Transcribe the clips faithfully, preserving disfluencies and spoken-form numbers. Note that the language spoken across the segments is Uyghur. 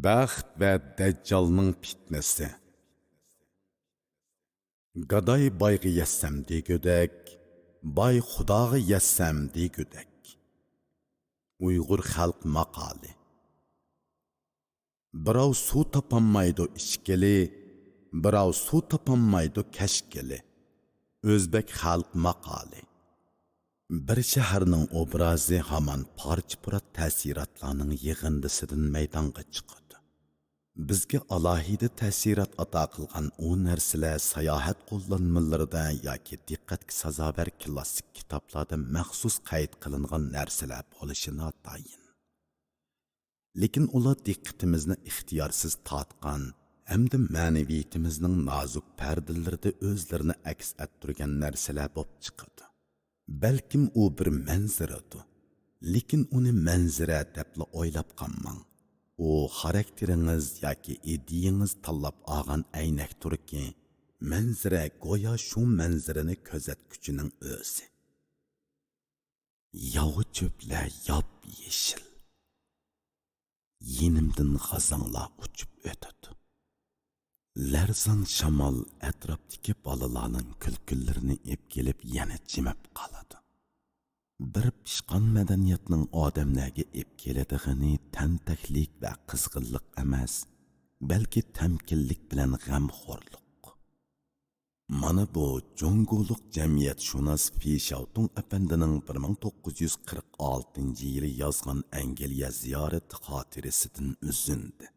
بەخت ۋە دەججالنىڭ پىتنىسى. گاداي بايغا يەتسەم دېگۈدەك، باي خۇداغا يەتسەم دېگۈدەك. ئۇيغۇر خەلق ماقالى. بىراۋ سۇ تاپالمايدۇ ئىچكىلى، بىراۋ سۇ تاپالمايدۇ كەچكىلى. ئۆزبەك خەلق ماقالى. بىر شەھەرنىڭ ئوبرازى ھامان پارچە-پۇرات تەسىراتلارنىڭ يىغىندىسىدىن مەيدانغا چىقىدۇ. بىزگە ئالاھىدە تەسىرات ئاتا قىلغان ئۇ نەرسىلەر ساياھەت قوللانمىلىرىدا ياكى دىققەتكە سازاۋەر كىلاسسىك كىتابلاردا مەخسۇس قەيت قىلىنغان نەرسىلەر بولۇشى ناتايىن. لېكىن ئۇلار دىققىتىمىزنى ئىختىيارسىز تارتقان ھەمدە مەنىۋىيىتىمىزنىڭ نازۇك پەردىلىرىدە ئۆزلىرىنى ئەكس ئەتتۈرگەن نەرسىلەر بولۇپ چىقىدۇ. بەلكىم ئۇ بىر مەنزىرىدۇ، لېكىن ئۇنى مەنزىرە دەپلا ئويلاپ قالماڭ. ئۇ خاراكتېرىڭىز ياكى ئىدىيىڭىز تاللاپ ئالغان ئەينەكتۇركى، مەنزىرە گويا شۇ مەنزىرىنى كۆزەتكۈچىنىڭ ئۆزى. ياۋا چۆپلەر ياپيېشىل. يېنىمدىن غازاڭلار ئۇچۇپ ئۆتىدۇ. لەرزان شامال ئەتراپتىكى بالىلارنىڭ كۈلكىلىرىنى ئېپ كېلىپ يەنە جىمىپ قالىدۇ. بىر پىشقان مەدەنىيەتنىڭ ئادەملەرگە ئېپ كېلىدىغىنى تەنتەكلىك ۋە قىزغىنلىق ئەمەس، بەلكى تەمكىنلىك بىلەن غەمخورلۇق. مانا بۇ جۇڭگولۇق جەمئىيەتشۇناس فى شياۋتۇڭ ئەپەندىنىڭ بىر مىڭ توققۇز يۈز قىرىق ئالتىنچى يىلى يازغان ئەنگلىيە زىيارىتى خاتىرىسىدىن ئۈزۈندى.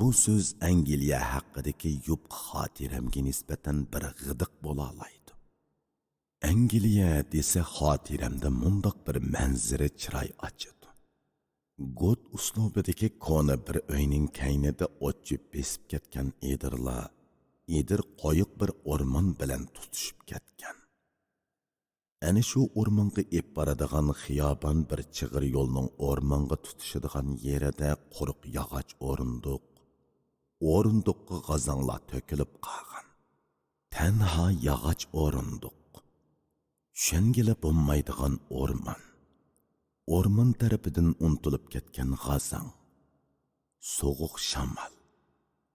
بۇ سۆز ئەنگلىيە ھەققىدىكى يۇپقا خاتىرەمگە نىسبەتەن بىر غىدىق بولالايدۇ. ئەنگلىيە دېسە خاتىرەمدە مۇنداق بىر مەنزىرە چىراي ئاچىدۇ. گوت ئۇسلۇبىدىكى كونا بىر ئۆينىڭ كەينىدە ئوت-چۆپ بېسىپ كەتكەن ئېدىرلار، ئېدىر قويۇق بىر ئورمان بىلەن تۇتىشىپ كەتكەن. ئەنە شۇ ئورمانغا ئېپ بارىدىغان خىيابان بىر چىغىر يولنىڭ ئورمانغا تۇتىشىدىغان يېرىدە قۇرۇق ياغاچ ئورۇندۇق، ئورۇندۇققا غازاڭلار تۆكۈلۈپ قالغان. تەنھا ياغاچ ئورۇندۇق. چۈشەنگىلى بولمايدىغان ئورمان. ئورمان تەرىپىدىن ئۇنتۇلۇپ كەتكەن غازاڭ. سوغۇق شامال.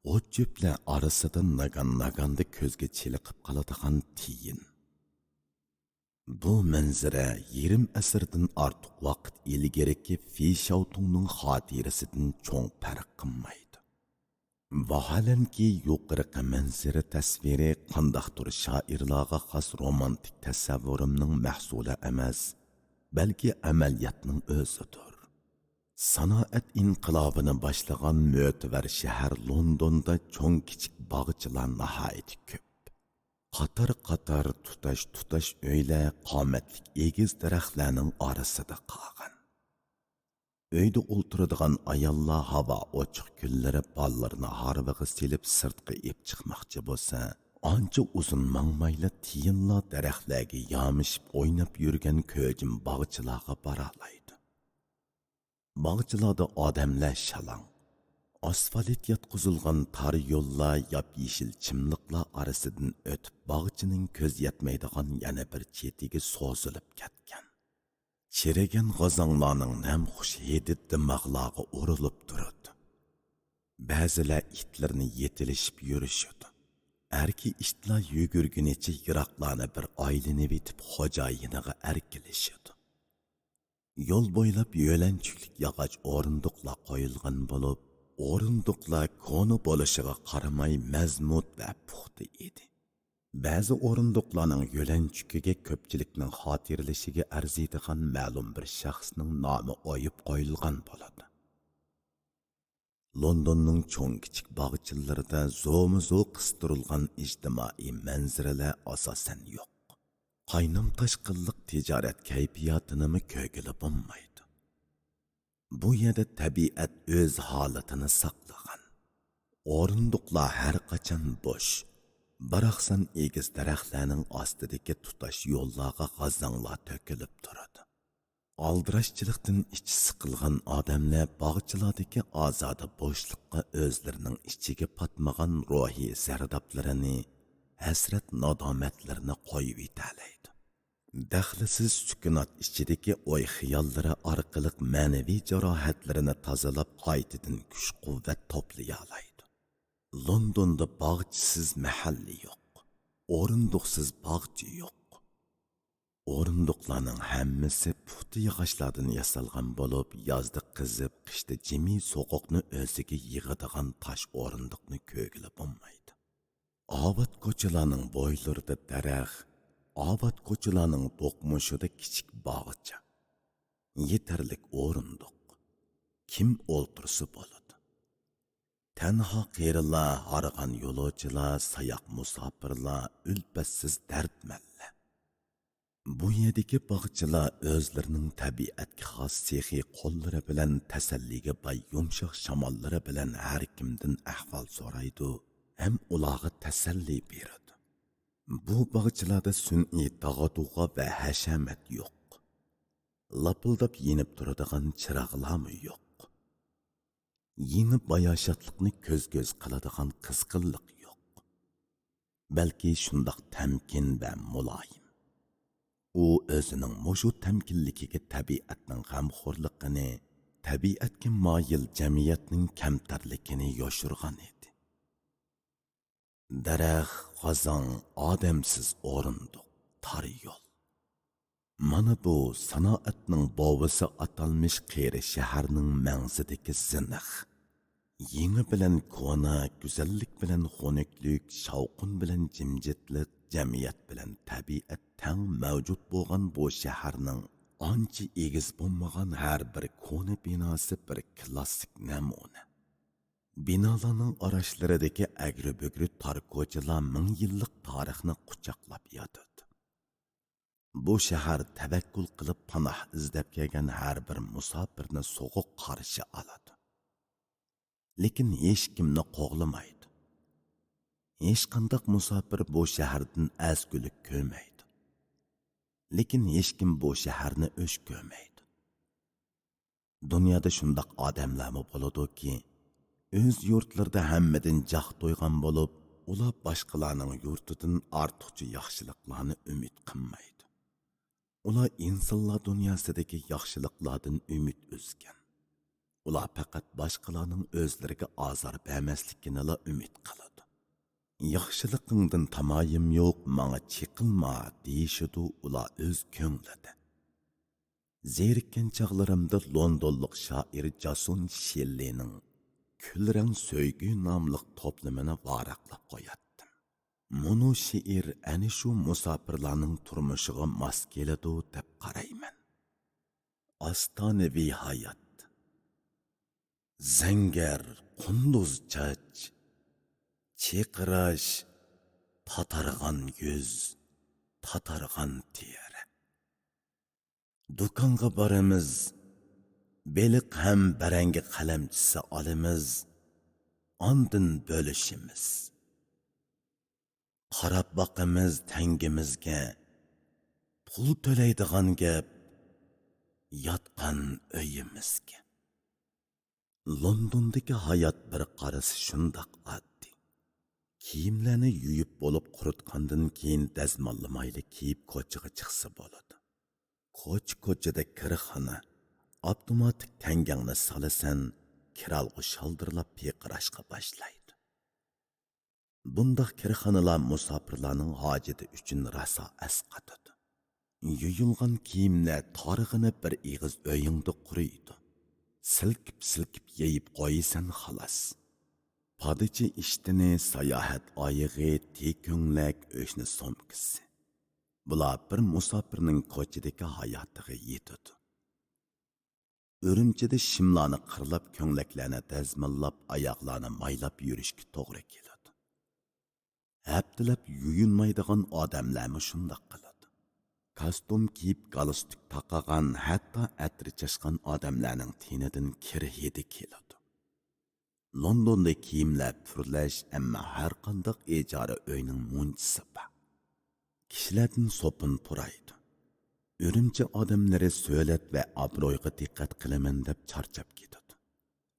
ئوت-چۆپلەر ئارىسىدا ناگان-ناگاندا كۆزگە چېلىقىپ قالىدىغان تىيىن. بۇ مەنزىرە يېرىم ئەسىردىن ئارتۇق ۋاقىت ئىلگىرىكى فى شياۋتۇڭنىڭ خاتىرىسىدىن چوڭ پەرق قىلمايدۇ. ۋاھالەنكى، يۇقىرىقى مەنزىرە تەسۋىرى قانداقتۇر شائىرلارغا خاس رومانتىك تەسەۋۋۇرۇمنىڭ مەھسۇلى ئەمەس، بەلكى ئەمەلىيەتنىڭ ئۆزىدۇر. سانائەت ئىنقىلابىنى باشلىغان مۆتىۋەر شەھەر لوندوندا چوڭ-كىچىك باغچىلار ناھايىتى كۆپ. قاتار-قاتار، تۇتاش-تۇتاش ئۆيلەر قامەتلىك ئېگىز دەرەخلەرنىڭ ئارىسىدا قالغان. ئۆيدە ئولتۇرىدىغان ئاياللار ھاۋا ئوچۇق كۈنلىرى بالىلىرىنى ھارۋىغا سېلىپ سىرتقا ئېپ چىقماقچى بولسا، ئانچە ئۇزۇن ماڭمايلا تىيىنلار دەرەخلەرگە يامىشىپ ئويناپ يۈرگەن كۆجۈم باغچىلارغا بارالايدۇ. باغچىلاردا ئادەملەر شالاڭ. ئاسفالت ياتقۇزۇلغان تار يوللار ياپيېشىل چىملىقلار ئارىسىدىن ئۆتۈپ، باغچىنىڭ كۆز يەتمەيدىغان يەنە بىر چېتىگە سوزۇلۇپ كەتكەن. چىرىگەن غازاڭلارنىڭ نەمخۇش ھىدى دىماغلارغا ئۇرۇلۇپ تۇرىدۇ. بەزىلەر ئىتلىرىنى يېتىلىشىپ يۈرۈشىدۇ. ئەركە ئىتلار يۈگۈرگىنىچە يىراقلارنى بىر ئايلىنىۋېتىپ خوجايىنىغا ئەركىلىشىدۇ. يول بويلاپ يۆلەنچۈكلۈك ياغاچ ئورۇندۇقلار قويۇلغان بولۇپ، ئورۇندۇقلار كونا بولۇشىغا قارىماي مەزمۇت ۋە پۇختا ئىدى. بەزى ئورۇندۇقلارنىڭ يۆلەنچۈكىگە كۆپچىلىكنىڭ خاتىرىلىشىگە ئەرزىيدىغان مەلۇم بىر شەخسنىڭ نامى ئويۇپ قويۇلغان بولىدۇ. لوندوننىڭ چوڭ-كىچىك باغچىلىرىدا زومىزو قىستۇرۇلغان ئىجتىمائىي مەنزىرىلەر ئاساسەن يوق. قاينام-تاشقىنلىق تىجارەت كەيپىياتىنىمۇ كۆرگىلى بولمايدۇ. بۇ يەردە تەبىئەت ئۆز ھالىتىنى ساقلىغان. ئورۇندۇقلار ھەر قاچان بوش. باراقسان ئېگىز دەرەخلەرنىڭ ئاستىدىكى تۇتاش يوللارغا غازاڭلار تۆكۈلۈپ تۇرىدۇ. ئالدىراشچىلىقتىن ئىچى سىقىلغان ئادەملەر باغچىلاردىكى ئازادە بوشلۇققا ئۆزلىرىنىڭ ئىچىگە پاتمىغان روھىي زەردابلىرىنى، ھەسرەت-نادامەتلىرىنى قويۇۋېتەلەيدۇ. دەخلىسىز سۈكۈنات ئىچىدىكى ئوي-خىياللىرى ئارقىلىق مەنىۋى جاراھەتلىرىنى تازىلاپ، قايتىدىن كۈچ-قۇۋۋەت توپلىيالايدۇ. لوندوندا باغچىسىز مەھەللە يوق، ئورۇندۇقسىز باغچە يوق. ئورۇندۇقلارنىڭ ھەممىسى پۇختا ياغاچلاردىن ياسالغان بولۇپ، يازدا قىزىپ، قىشتا جىمى سوغۇقنى ئۆزىگە يىغىدىغان تاش ئورۇندۇقنى كۆرگىلى بولمايدۇ. ئاۋات كوچىلارنىڭ بويلىرىدا دەرەخ، ئاۋات كوچىلارنىڭ دوقمۇشىدا كىچىك باغچە، يېتەرلىك ئورۇندۇق. كىم ئولتۇرسا بولىدۇ. تەنھا قېرىلار، ھارغان يولۇچىلار، ساياق مۇساپىرلار، ئۈلپەتسىز دەردمەنلەر. بۇ يەردىكى باغچىلار ئۆزلىرىنىڭ تەبىئەتكە خاس سېخىي قوللىرى بىلەن، تەسەللىگە باي يۇمشاق شاماللىرى بىلەن ھەر كىمدىن ئەھۋال سورايدۇ ھەم ئۇلارغا تەسەللى بېرىدۇ. بۇ باغچىلاردا سۈنئىي داغا-دۇغا ۋە ھەشەمەت يوق. لاپىلداپ يېنىپ تۇرىدىغان چىراغلارمۇ يوق. يېڭى باياشاتلىقنى كۆز-كۆز قىلىدىغان قىزغىنلىق يوق. بەلكى شۇنداق تەمكىن ۋە مۇلايىم. ئۇ ئۆزىنىڭ مۇشۇ تەمكىنلىكىگە تەبىئەتنىڭ غەمخورلۇقىنى، تەبىئەتكە مايىل جەمئىيەتنىڭ كەمتەرلىكىنى يوشۇرغان ئىدى. دەرەخ، غازاڭ، ئادەمسىز ئورۇندۇق، تار يول. مانا بۇ سانائەتنىڭ بوۋىسى ئاتالمىش قېرى شەھەرنىڭ مەڭزىدىكى زىنىخ. يېڭى بىلەن كونا، گۈزەللىك بىلەن خۇنۈكلۈك، شاۋقۇن بىلەن جىمجىتلىق، جەمئىيەت بىلەن تەبىئەت تەڭ مەۋجۇت بولغان بۇ شەھەرنىڭ ئانچە ئېگىز بولمىغان ھەر بىر كونا بىناسى بىر كلاسسىك نەمۇنە. بىنالارنىڭ ئاراشلىرىدىكى ئەگرى-بۈگرى تار كوچىلار مىڭ يىللىق تارىخنى قۇچاقلاپ ياتىدۇ. بۇ شەھەر تەۋەككۈل قىلىپ پاناھ ئىزدەپ كەلگەن ھەر بىر مۇساپىرنى سوغۇق قارشى ئالىدۇ. لېكىن ھېچكىمنى قوغلىمايدۇ. ھېچقانداق مۇساپىر بۇ شەھەردىن ئەزگۈلۈك كۆرمەيدۇ. لېكىن ھېچكىم بۇ شەھەرنى ئۆچ كۆرمەيدۇ. دۇنيادا شۇنداق ئادەملەرمۇ بولىدۇكى، ئۆز يۇرتلىرىدا ھەممىدىن جاق تويغان بولۇپ، ئۇلار باشقىلارنىڭ يۇرتىدىن ئارتۇقچە ياخشىلىقلارنى ئۈمىد قىلمايدۇ. ئۇلار ئىنسانلار دۇنياسىدىكى ياخشىلىقلاردىن ئۈمىد ئۈزگەن. ئۇلار پەقەت باشقىلارنىڭ ئۆزلىرىگە ئازار بەرمەسلىكىنىلا ئۈمىد قىلىدۇ. «ياخشىلىقىڭدىن تامايىم يوق، ماڭا چېقىلما» دېيىشىدۇ ئۇلار ئۆز كۆڭلىدە. زېرىككەن چاغلىرىمدا لوندونلۇق شائىر جاسون شېللىنىڭ «كۈلرەڭ سۆيگۈ» ناملىق توپلىمىنى ۋاراقلاپ قوياتتىم. مۇنۇ شېئىر ئەنە شۇ مۇساپىرلارنىڭ تۇرمۇشىغا ماس كېلىدۇ دەپ قارايمەن. ئاستانىۋى ھايات. زەڭگەر، قۇندۇز چاچ، چىرقىراش، تاتارغان يۈز، تاتارغان تېرە. دۇكانغا بارىمىز، بېلىق ھەم بەرەڭگە قەلەمچىسى ئالىمىز، ئاندىن بۆلۈشىمىز. قاراپ باقىمىز تەڭگىمىزگە، پۇل تۆلەيدىغان گەپ، ياتقان ئۆيىمىزگە. لوندوندىكى ھايات بىر قارىسا شۇنداق ئاددىي. كىيىملەرنى يۇيۇپ بولۇپ قۇرۇتقاندىن كېيىن دەزماللىمايلا كىيىپ كوچىغا چىقسا بولىدۇ. كوچا-كوچىدا كىرخانا، ئاپتوماتىك تەڭگەڭنى سالىسەن، كىرئالغۇ شالدىرلاپ پىرقىراشقا باشلايدۇ. بۇنداق كىرخانىلار مۇساپىرلارنىڭ ھاجىتى ئۈچۈن راسا ئەسقاتىدۇ. يۇيۇلغان كىيىملەر تارغىنى بىر ئېغىز ئۆيۈڭدە قۇرۇيدۇ. سىلكىپ-سىلكىپ يېيىپ قويىسەن، خالاس. پادىچى ئىشتىنى، ساياھەت ئايىغى، تىكۆڭلەك، ئۆشنە سومكىسى. بۇلار بىر مۇساپىرنىڭ كوچىدىكى ھاياتىغا يېتىدۇ. ئۈرۈمچىدە شىملارنى قىرلاپ، كۆڭلەكلەرنى دەزماللاپ، ئاياغلارنى مايلاپ يۈرۈشكە توغرا كېلىدۇ. ھەپتىلەپ يۇيۇنمايدىغان ئادەملەرمۇ شۇنداق قىلىدۇ. كاستيۇم كىيىپ، گالستۇك تاقىغان، ھەتتا ئەتىر چاچقان ئادەملەرنىڭ تېنىدىن كىر ھىدى كېلىدۇ. لوندوندا كىيىملەر پۈرلەش، ئەمما ھەرقانداق ئىجارە ئۆينىڭ مۇنچىسى بار. كىشىلەردىن سوپۇن پۇرايدۇ. ئۈرۈمچى ئادەملىرى سۆلەت ۋە ئابرويغا دىققەت قىلىمەن دەپ چارچاپ كېتىدۇ.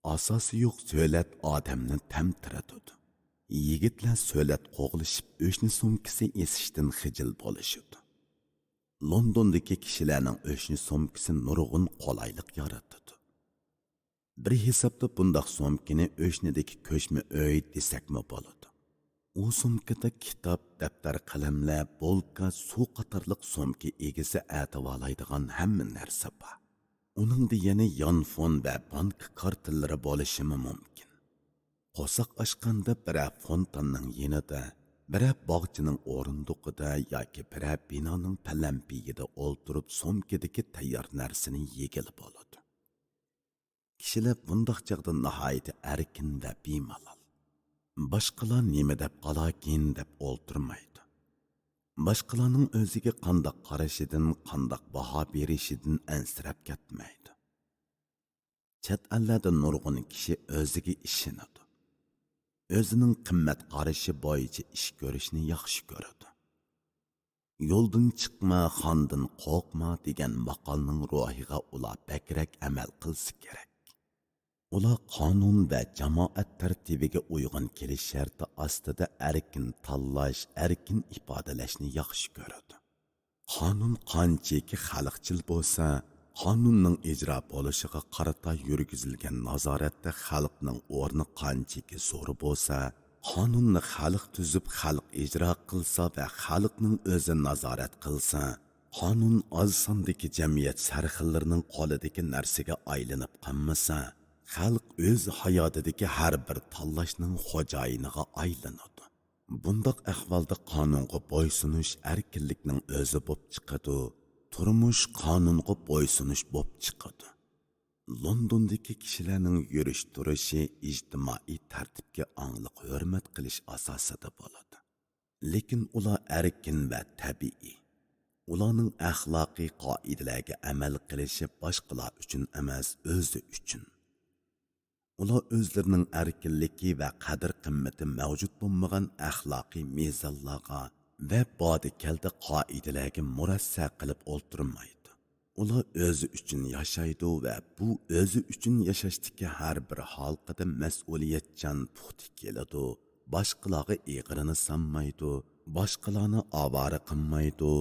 ئاساسى يوق سۆلەت ئادەمنى تەمتىرىتىدۇ. يىگىتلەر سۆلەت قوغلىشىپ، ئۆشنە سومكىسى ئېسىشتىن خىجىل بولۇشىدۇ. لوندوندىكى كىشىلەرنىڭ ئۆشنە سومكىسى نۇرغۇن قولايلىق يارىتىدۇ. بىر ھېسابتا بۇنداق سومكىنى ئۆشنىدىكى كۆچمە ئۆي دېسەكمۇ بولىدۇ. ئۇ سومكىدا كىتاب، دەپتەر، قەلەملەر، بولكا، سۇ قاتارلىق سومكا ئىگىسى ئەتىۋالايدىغان ھەممە نەرسە بار. ئۇنىڭدا يەنە يانفون ۋە بانكا كارتىلىرى بولۇشىمۇ مۇمكىن. قورساق ئاچقاندا بىرەر فونتاننىڭ يېنىدا، بىرەر باغچىنىڭ ئورۇندۇقىدا ياكى بىرەر بىنانىڭ پەلەمپىيىدە ئولتۇرۇپ سومكىدىكى تەييار نەرسىنى يېگىلى بولىدۇ. كىشىلەر بۇنداق چاغدا ناھايىتى ئەركىن ۋە بىمالال. باشقىلار نېمە دەپ قالاكىن دەپ ئولتۇرمايدۇ. باشقىلارنىڭ ئۆزىگە قانداق قارىشىدىن، قانداق باھا بېرىشىدىن ئەنسىرەپ كەتمەيدۇ. چەت ئەللەردە نۇرغۇن كىشى ئۆزىگە ئىشىنىدۇ. ئۆزىنىڭ قىممەت قارىشى بويىچە ئىش كۆرۈشنى ياخشى كۆرىدۇ. «يولدىن چىقما، خاندىن قورقما» دېگەن ماقالنىڭ روھىغا ئۇلار بەكرەك ئەمەل قىلسا كېرەك. ئۇلار قانۇن ۋە جامائەت تەرتىپىگە ئۇيغۇن كېلىش شەرتى ئاستىدا ئەركىن تاللاش، ئەركىن ئىپادىلەشنى ياخشى كۆرىدۇ. قانۇن قانچىكى خەلقچىل بولسا، قانۇننىڭ ئىجرا بولۇشىغا قارىتا يۈرگۈزۈلگەن نازارەتتە خەلقنىڭ ئورنى قانچىكى زور بولسا، قانۇننى خەلق تۈزۈپ، خەلق ئىجرا قىلسا ۋە خەلقنىڭ ئۆزى نازارەت قىلسا، قانۇن ئاز ساندىكى جەمئىيەت سەرخىللىرىنىڭ قولىدىكى نەرسىگە ئايلىنىپ قالمىسا، خەلق ئۆز ھاياتىدىكى ھەر بىر تاللاشنىڭ خوجايىنىغا ئايلىنىدۇ. بۇنداق ئەھۋالدا قانۇنغا بويسۇنۇش ئەركىنلىكنىڭ ئۆزى بوپ چىقىدۇ، تۇرمۇش قانۇنغا بويسۇنۇش بوپ چىقىدۇ. لوندوندىكى كىشىلەرنىڭ يۈرۈش تۇرۇشى ئىجتىمائىي تەرتىپكە ئاڭلىق ھۆرمەت قىلىش ئاساسىدا بولىدۇ. لېكىن ئۇلار ئەركىن ۋە تەبىئىي. ئۇلارنىڭ ئەخلاقىي قائىدىلەرگە ئەمەل قىلىشى باشقىلار ئۈچۈن ئەمەس، ئۆزى ئۈچۈن. ئۇلار ئۆزلىرىنىڭ ئەركىنلىكى ۋە قەدىر-قىممىتى مەۋجۇت بولمىغان ئەخلاقىي مىزانلارغا ۋە باردا-كەلدە قائىدىلەرگە مۇرەسسە قىلىپ ئولتۇرمايدۇ. ئۇلار ئۆزى ئۈچۈن ياشايدۇ ۋە بۇ ئۆزى ئۈچۈن ياشاشتىكى ھەر بىر ھالقىدا مەسئۇلىيەتچان پۇختا كېلىدۇ، باشقىلارغا ئېغىرىنى سالمايدۇ، باشقىلارنى ئاۋارە قىلمايدۇ،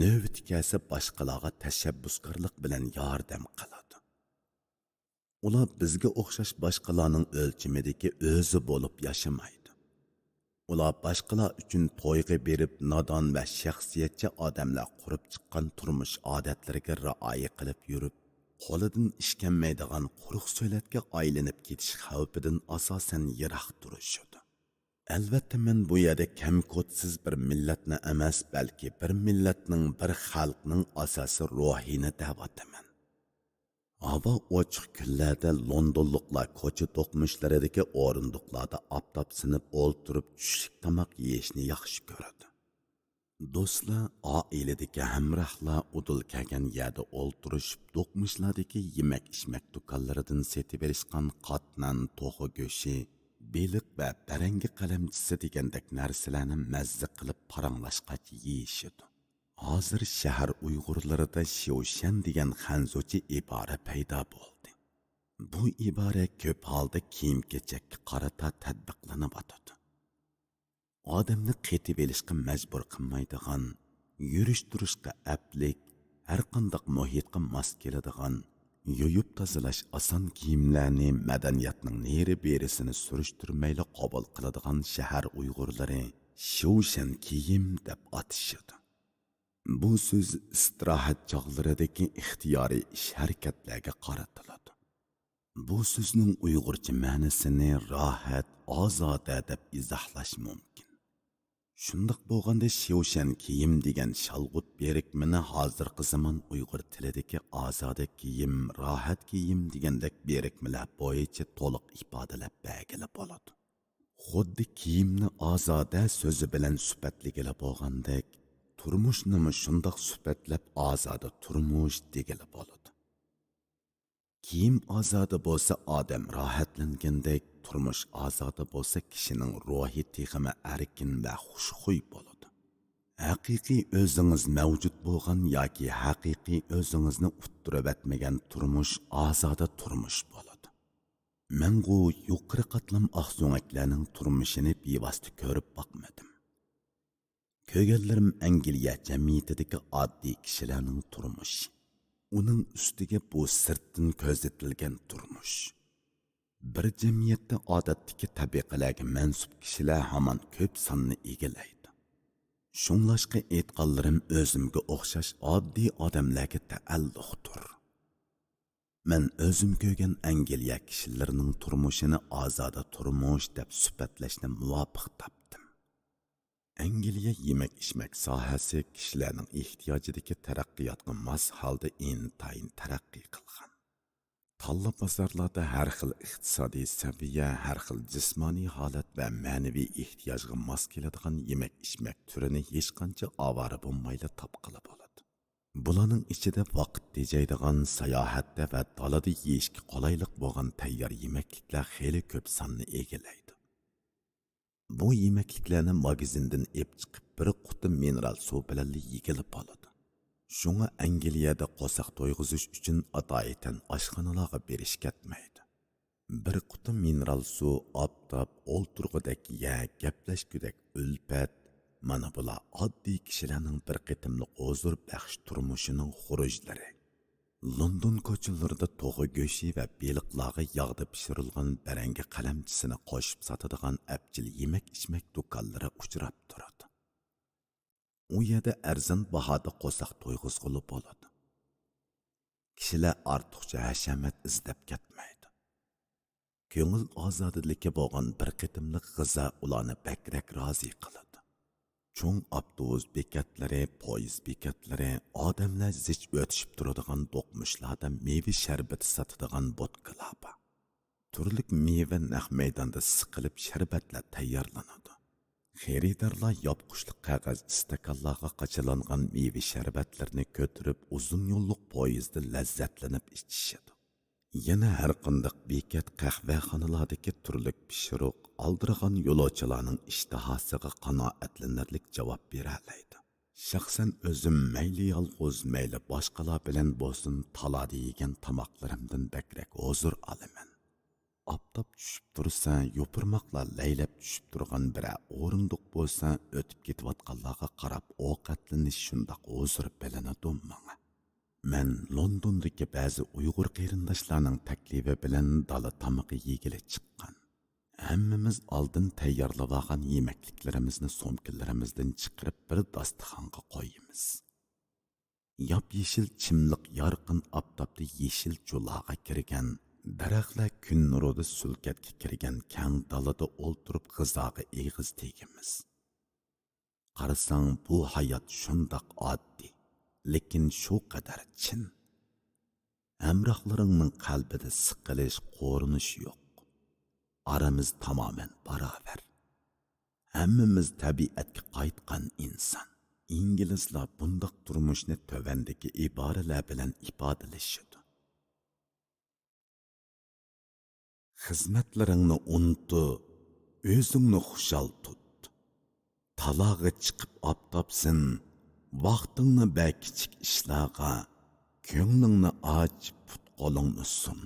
نۆۋىتى كەلسە باشقىلارغا تەشەببۇسكارلىق بىلەن ياردەم قىلىدۇ. ئۇلار بىزگە ئوخشاش باشقىلارنىڭ ئۆلچىمىدىكى ئۆزى بولۇپ ياشىمايدۇ. ئۇلار باشقىلار ئۈچۈن تويغا بېرىپ، نادان ۋە شەخسىيەتچى ئادەملەر قۇرۇپ چىققان تۇرمۇش ئادەتلىرىگە رىئايە قىلىپ يۈرۈپ، قولىدىن ئىش كەلمەيدىغان قۇرۇق سۆلەتكە ئايلىنىپ كېتىش خەۋپىدىن ئاساسەن يىراق تۇرۇشىدۇ. ئەلۋەتتە، مەن بۇ يەردە كەمكوتسىز بىر مىللەتنى ئەمەس، بەلكى بىر مىللەتنىڭ، بىر خەلقنىڭ ئاساسىي روھىنى دەۋاتىمەن. ھاۋا ئوچۇق كۈنلەردە لوندونلۇقلار كوچا دوقمۇشلىرىدىكى ئورۇندۇقلاردا ئاپتاپسىنىپ ئولتۇرۇپ چۈشلۈك تاماق يېيىشنى ياخشى كۆرىدۇ. دوستلار، ئائىلىدىكى ھەمراھلار ئۇدۇل كەلگەن يەردە ئولتۇرۇشۇپ، دوقمۇشلاردىكى يېمەك-ئىچمەك دۇكانلىرىدىن سېتىۋېلىشقان قاتنان، توخۇ گۆشى، بېلىق ۋە بەرەڭگە قەلەمچىسى دېگەندەك نەرسىلەرنى مەززە قىلىپ پاراڭلاشقاچ يېيىشىدۇ. ھازىر شەھەر ئۇيغۇرلىرىدا شيۇشەن دېگەن خەنزۇچە ئىبارە پەيدا بولدى. بۇ ئىبارە كۆپ ھالدا كىيىم-كېچەككە قارىتا تەتبىقلىنىۋاتىدۇ. ئادەمنى قېتىۋېلىشقا مەجبۇر قىلمايدىغان، يۈرۈش-تۇرۇشقا ئەپلىك، ھەرقانداق مۇھىتقا ماس كېلىدىغان، يۇيۇپ تازىلاش ئاسان كىيىملەرنى مەدەنىيەتنىڭ نېرى-بېرىسىنى سۈرۈشتۈرمەيلا قوبۇل قىلىدىغان شەھەر ئۇيغۇرلىرى شيۇشەن كىيىم دەپ ئاتىشىدۇ. بۇ سۆز ئىستىراھەت چاغلىرىدىكى ئىختىيارىي ئىش-ھەرىكەتلەرگە قارىتىلىدۇ. بۇ سۆزنىڭ ئۇيغۇرچە مەنىسىنى راھەت، ئازادە دەپ ئىزاھلاش مۇمكىن. شۇنداق بولغاندا، شيۇشەن كىيىم دېگەن شالغۇت بىرىكمىنى ھازىرقى زامان ئۇيغۇر تىلىدىكى ئازادە كىيىم، راھەت كىيىم دېگەندەك بىرىكمىلەر بويىچە تولۇق ئىپادىلەپ بەرگىلى بولىدۇ. خۇددى كىيىمنى ئازادە سۆزى بىلەن سۈپەتلىگىلى بولغاندەك، تۇرمۇشنىمۇ شۇنداق سۈپەتلەپ ئازادە تۇرمۇش دېگىلى بولىدۇ. كىيىم ئازادە بولسا ئادەم راھەتلەنگەندەك، تۇرمۇش ئازادە بولسا كىشىنىڭ روھى تېخىمۇ ئەركىن ۋە خۇشخۇي بولىدۇ. ھەقىقىي ئۆزىڭىز مەۋجۇت بولغان ياكى ھەقىقىي ئۆزىڭىزنى ئۇتتۇرۇۋەتمىگەن تۇرمۇش ئازادە تۇرمۇش بولىدۇ. مەنغۇ يۇقىرى قاتلام ئاقسۆڭەكلەرنىڭ تۇرمۇشىنى بىۋاسىتە كۆرۈپ باقمىدىم. كۆرگەنلىرىم ئەنگلىيە جەمئىيىتىدىكى ئاددىي كىشىلەرنىڭ تۇرمۇشى. ئۇنىڭ ئۈستىگە بۇ سىرتتىن كۆزىتىلگەن تۇرمۇش. بىر جەمئىيەتتە ئادەتتىكى تەبىقىلەرگە مەنسۇپ كىشىلەر ھامان كۆپ ساننى ئىگىلەيدۇ. شۇڭلاشقا ئېيتقانلىرىم ئۆزۈمگە ئوخشاش ئاددىي ئادەملەرگە تەئەللۇقتۇر. مەن ئۆزۈم كۆرگەن ئەنگلىيە كىشىلىرىنىڭ تۇرمۇشىنى ئازادە تۇرمۇش دەپ سۈپەتلەشنى مۇۋاپىق تاپتىم. ئەنگلىيە يېمەك-ئىچمەك ساھەسى كىشىلەرنىڭ ئېھتىياجىدىكى تەرەققىياتقا ماس ھالدا ئىنتايىن تەرەققىي قىلغان. تاللا بازارلاردا ھەر خىل ئىقتىسادىي سەۋىيە، ھەر خىل جىسمانىي ھالەت ۋە مەنىۋى ئېھتىياجغا ماس كېلىدىغان يېمەك-ئىچمەك تۈرىنى ھېچقانچە ئاۋارە بولمايلا تاپقىلى بولىدۇ. بۇلارنىڭ ئىچىدە ۋاقىت تېجەيدىغان، ساياھەتتە ۋە دالادا يېيىشكە قولايلىق بولغان تەييار يېمەكلىكلەر خېلى كۆپ ساننى ئىگىلەيدۇ. بۇ يېمەكلىكلەرنى ماگىزىندىن ئېلىپ چىقىپ، بىر قۇتا مىنېرال سۇ بىلەنلا يېگىلى بولىدۇ. شۇڭا ئەنگلىيەدە قورساق تويغۇزۇش ئۈچۈن ئاتايىتەن ئاشخانىلارغا بېرىش كەتمەيدۇ. بىر قۇتا مىنېرال سۇ، ئاپتاپ، ئولتۇرغۇدەك يەر، گەپلەشكۈدەك ئۈلپەت، مانا بۇلار ئاددىي كىشىلەرنىڭ بىر قېتىملىق ھۇزۇر بەخش تۇرمۇشىنىڭ خۇرۇجلىرى. لوندون كوچىلىرىدا توخۇ گۆشى ۋە بېلىقلارغا ياغدا پىشۇرۇلغان بەرەڭگە قەلەمچىسىنى قوشۇپ ساتىدىغان ئەپچىل يېمەك-ئىچمەك دۇكانلىرى ئۇچراپ تۇرىدۇ. ئۇ يەردە ئەرزان باھادا قورساق تويغۇزغىلى بولىدۇ. كىشىلەر ئارتۇقچە ھەشەمەت ئىزدەپ كەتمەيدۇ. كۆڭۈل ئازادىلىكى بولغان بىر قېتىملىق غىزا ئۇلارنى بەكرەك رازى قىلىدۇ. چوڭ ئاپتوبۇس بېكەتلىرى، پويىز بېكەتلىرى، ئادەملەر زىچ ئۆتۈشۈپ تۇرىدىغان دوقمۇشلاردا مېۋە شەربىتى ساتىدىغان بوتكىلار بار. تۈرلۈك مېۋە نەق مەيداندا سىقىلىپ شەربەتلەر تەييارلىنىدۇ. خېرىدارلار ياپقۇچلۇق قەغەز ئىستاكانلارغا قاچىلانغان مېۋە شەربەتلىرىنى كۆتۈرۈپ، ئۇزۇن يوللۇق پويىزدا لەززەتلىنىپ ئىچىشىدۇ. يەنە ھەرقانداق بېكەت قەھۋەخانىلاردىكى تۈرلۈك پىشۇرۇق ئالدىرىغان يولۇچىلارنىڭ ئىشتىھاسىغا قانائەتلىنەرلىك جاۋاب بېرەلەيدۇ. شەخسەن ئۆزۈم مەيلى يالغۇز، مەيلى باشقىلار بىلەن بولسۇن، تالادا يېگەن تاماقلىرىمدىن بەكرەك ھۇزۇر ئالىمەن. ئاپتاپ چۈشۈپ تۇرسا، يوپۇرماقلار لەيلەپ چۈشۈپ تۇرغان بىرەر ئورۇندۇق بولسا، ئۆتۈپ كېتىۋاتقانلارغا قاراپ ئوقەتلىنىش شۇنداق ھۇزۇر بىلىنىدۇ ماڭا. مەن لوندوندىكى بەزى ئۇيغۇر قېرىنداشلارنىڭ تەكلىپى بىلەن دالا تامىقى يېگىلى چىققان. ھەممىمىز ئالدىن تەييارلىۋالغان يېمەكلىكلىرىمىزنى سومكىلىرىمىزدىن چىقىرىپ، بىر داستىخانغا قويىمىز. ياپيېشىل چىملىق يارقىن ئاپتاپتا يېشىل جۇلاغا كىرگەن، دەرەخلەر كۈن نۇرىدا سۈلكەتكە كىرگەن كەڭ دالادا ئولتۇرۇپ غىزاغا ئېغىز تېگىمىز. قارىساڭ، بۇ ھايات شۇنداق ئاددىي، لېكىن شۇ قەدەر چىن. ھەمراھلىرىڭنىڭ قەلبىدە سىقىلىش، قورۇنۇش يوق. ئارىمىز تامامەن باراۋەر. ھەممىمىز تەبىئەتكە قايتقان ئىنسان. ئىنگلىزلار بۇنداق تۇرمۇشنى تۆۋەندىكى ئىبارىلەر بىلەن ئىپادىلىشىدۇ. خىزمەتلىرىڭنى ئۇنتۇ، ئۆزۈڭنى خۇشال تۇت. تالاغا چىقىپ ئاپتاپسىن، ۋاقتىڭنى بەر كىچىك ئىشلارغا، كۆڭلۈڭنى ئاچ، پۇت-قولۇڭنى سۇن.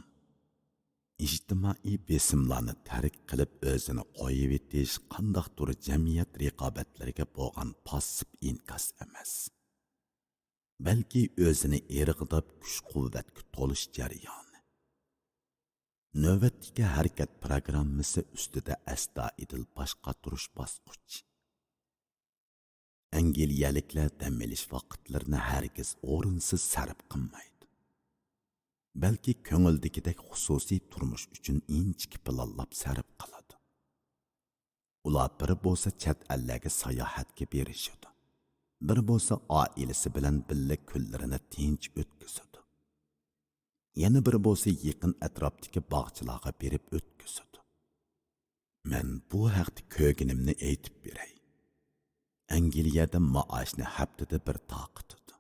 ئىجتىمائىي بېسىملارنى تەرك قىلىپ ئۆزىنى قويۇۋېتىش قانداقتۇر جەمئىيەت رىقابەتلىرىگە بولغان پاسسىپ ئىنكاس ئەمەس. بەلكى ئۆزىنى ئىرغىداپ، كۈچ-قۇۋۋەتكە تولۇش جەريانى. نۆۋەتتىكى ھەرىكەت پىروگراممىسى ئۈستىدە ئەستايىدىل باش قاتۇرۇش باسقۇچ. ئەنگلىيەلىكلەر دەم ئېلىش ۋاقىتلىرىنى ھەرگىز ئورۇنسىز سەرپ قىلمايدۇ. بەلكى كۆڭۈلدىكىدەك خۇسۇسىي تۇرمۇش ئۈچۈن ئىنچىكە پىلانلاپ سەرپ قىلىدۇ. ئۇلار بىر بولسا چەت ئەللەرگە ساياھەتكە بېرىشىدۇ، بىر بولسا ئائىلىسى بىلەن بىللە كۈنلىرىنى تىنچ ئۆتكۈزىدۇ. يەنە بىر بولسا يېقىن ئەتراپتىكى باغچىلارغا بېرىپ ئۆتكۈزىدۇ. مەن بۇ ھەقتە كۆرگىنىمنى ئېيتىپ بېرەي. ئەنگلىيەدە مائاشنى ھەپتىدە بىر تارقىتىدۇ.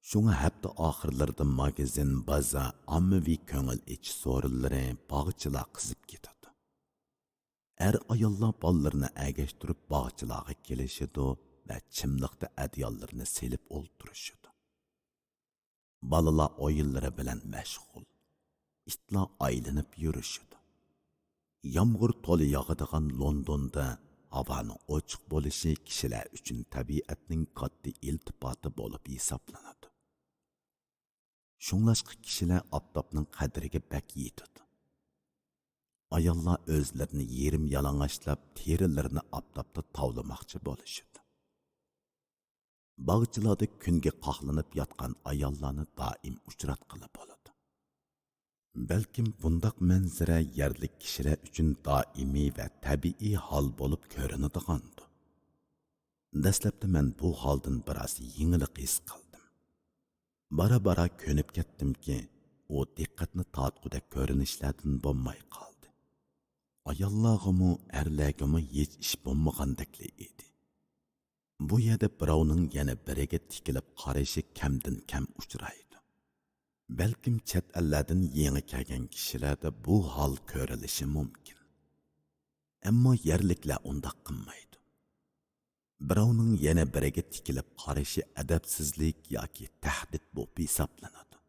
شۇڭا ھەپتە ئاخىرلىرىدا ماگىزىن، بازار، ئاممىۋى كۆڭۈل ئېچىش سورۇنلىرى، باغچىلار قىزىپ كېتىدۇ. ئەر-ئاياللار بالىلىرىنى ئەگەشتۈرۈپ باغچىلارغا كېلىشىدۇ ۋە چىملىقتا ئەدىياللىرىنى سېلىپ ئولتۇرۇشىدۇ. بالىلار ئويۇنلىرى بىلەن مەشغۇل. ئىتلار ئايلىنىپ يۈرۈشىدۇ. يامغۇر تولا ياغىدىغان لوندوندا ھاۋانىڭ ئوچۇق بولۇشى كىشىلەر ئۈچۈن تەبىئەتنىڭ كاتتا ئىلتىپاتى بولۇپ ھېسابلىنىدۇ. شۇڭلاشقا كىشىلەر ئاپتاپنىڭ قەدرىگە بەك يېتىدۇ. ئاياللار ئۆزلىرىنى يېرىم يالىڭاچلاپ، تېرىلىرىنى ئاپتاپتا تاۋلىماقچى بولۇشىدۇ. باغچىلاردا كۈنگە قاقلىنىپ ياتقان ئاياللارنى دائىم ئۇچراتقىلى بولىدۇ. بەلكىم بۇنداق مەنزىرە يەرلىك كىشىلەر ئۈچۈن دائىمىي ۋە تەبىئىي ھال بولۇپ كۆرۈنىدىغاندۇ. دەسلەپتە مەن بۇ ھالدىن بىراز يېڭىلىق ھېس قىلدىم. بارا-بارا كۆنۈپ كەتتىمكى، ئۇ دىققەتنى تارتقۇدەك كۆرۈنۈشلەردىن بولماي قالدى. ئاياللارغىمۇ، ئەرلەرگىمۇ ھېچ ئىش بولمىغاندەكلا ئىدى. بۇ يەردە بىراۋنىڭ يەنە بىرىگە تىكىلىپ قارىشى كەمدىن كەم ئۇچرايدۇ. بەلكىم چەت ئەللەردىن يېڭى كەلگەن كىشىلەردە بۇ ھال كۆرۈلۈشى مۇمكىن. ئەمما يەرلىكلەر ئۇنداق قىلمايدۇ. بىراۋنىڭ يەنە بىرىگە تىكىلىپ قارىشى ئەدەپسىزلىك ياكى تەھدىت بولۇپ ھېسابلىنىدۇ.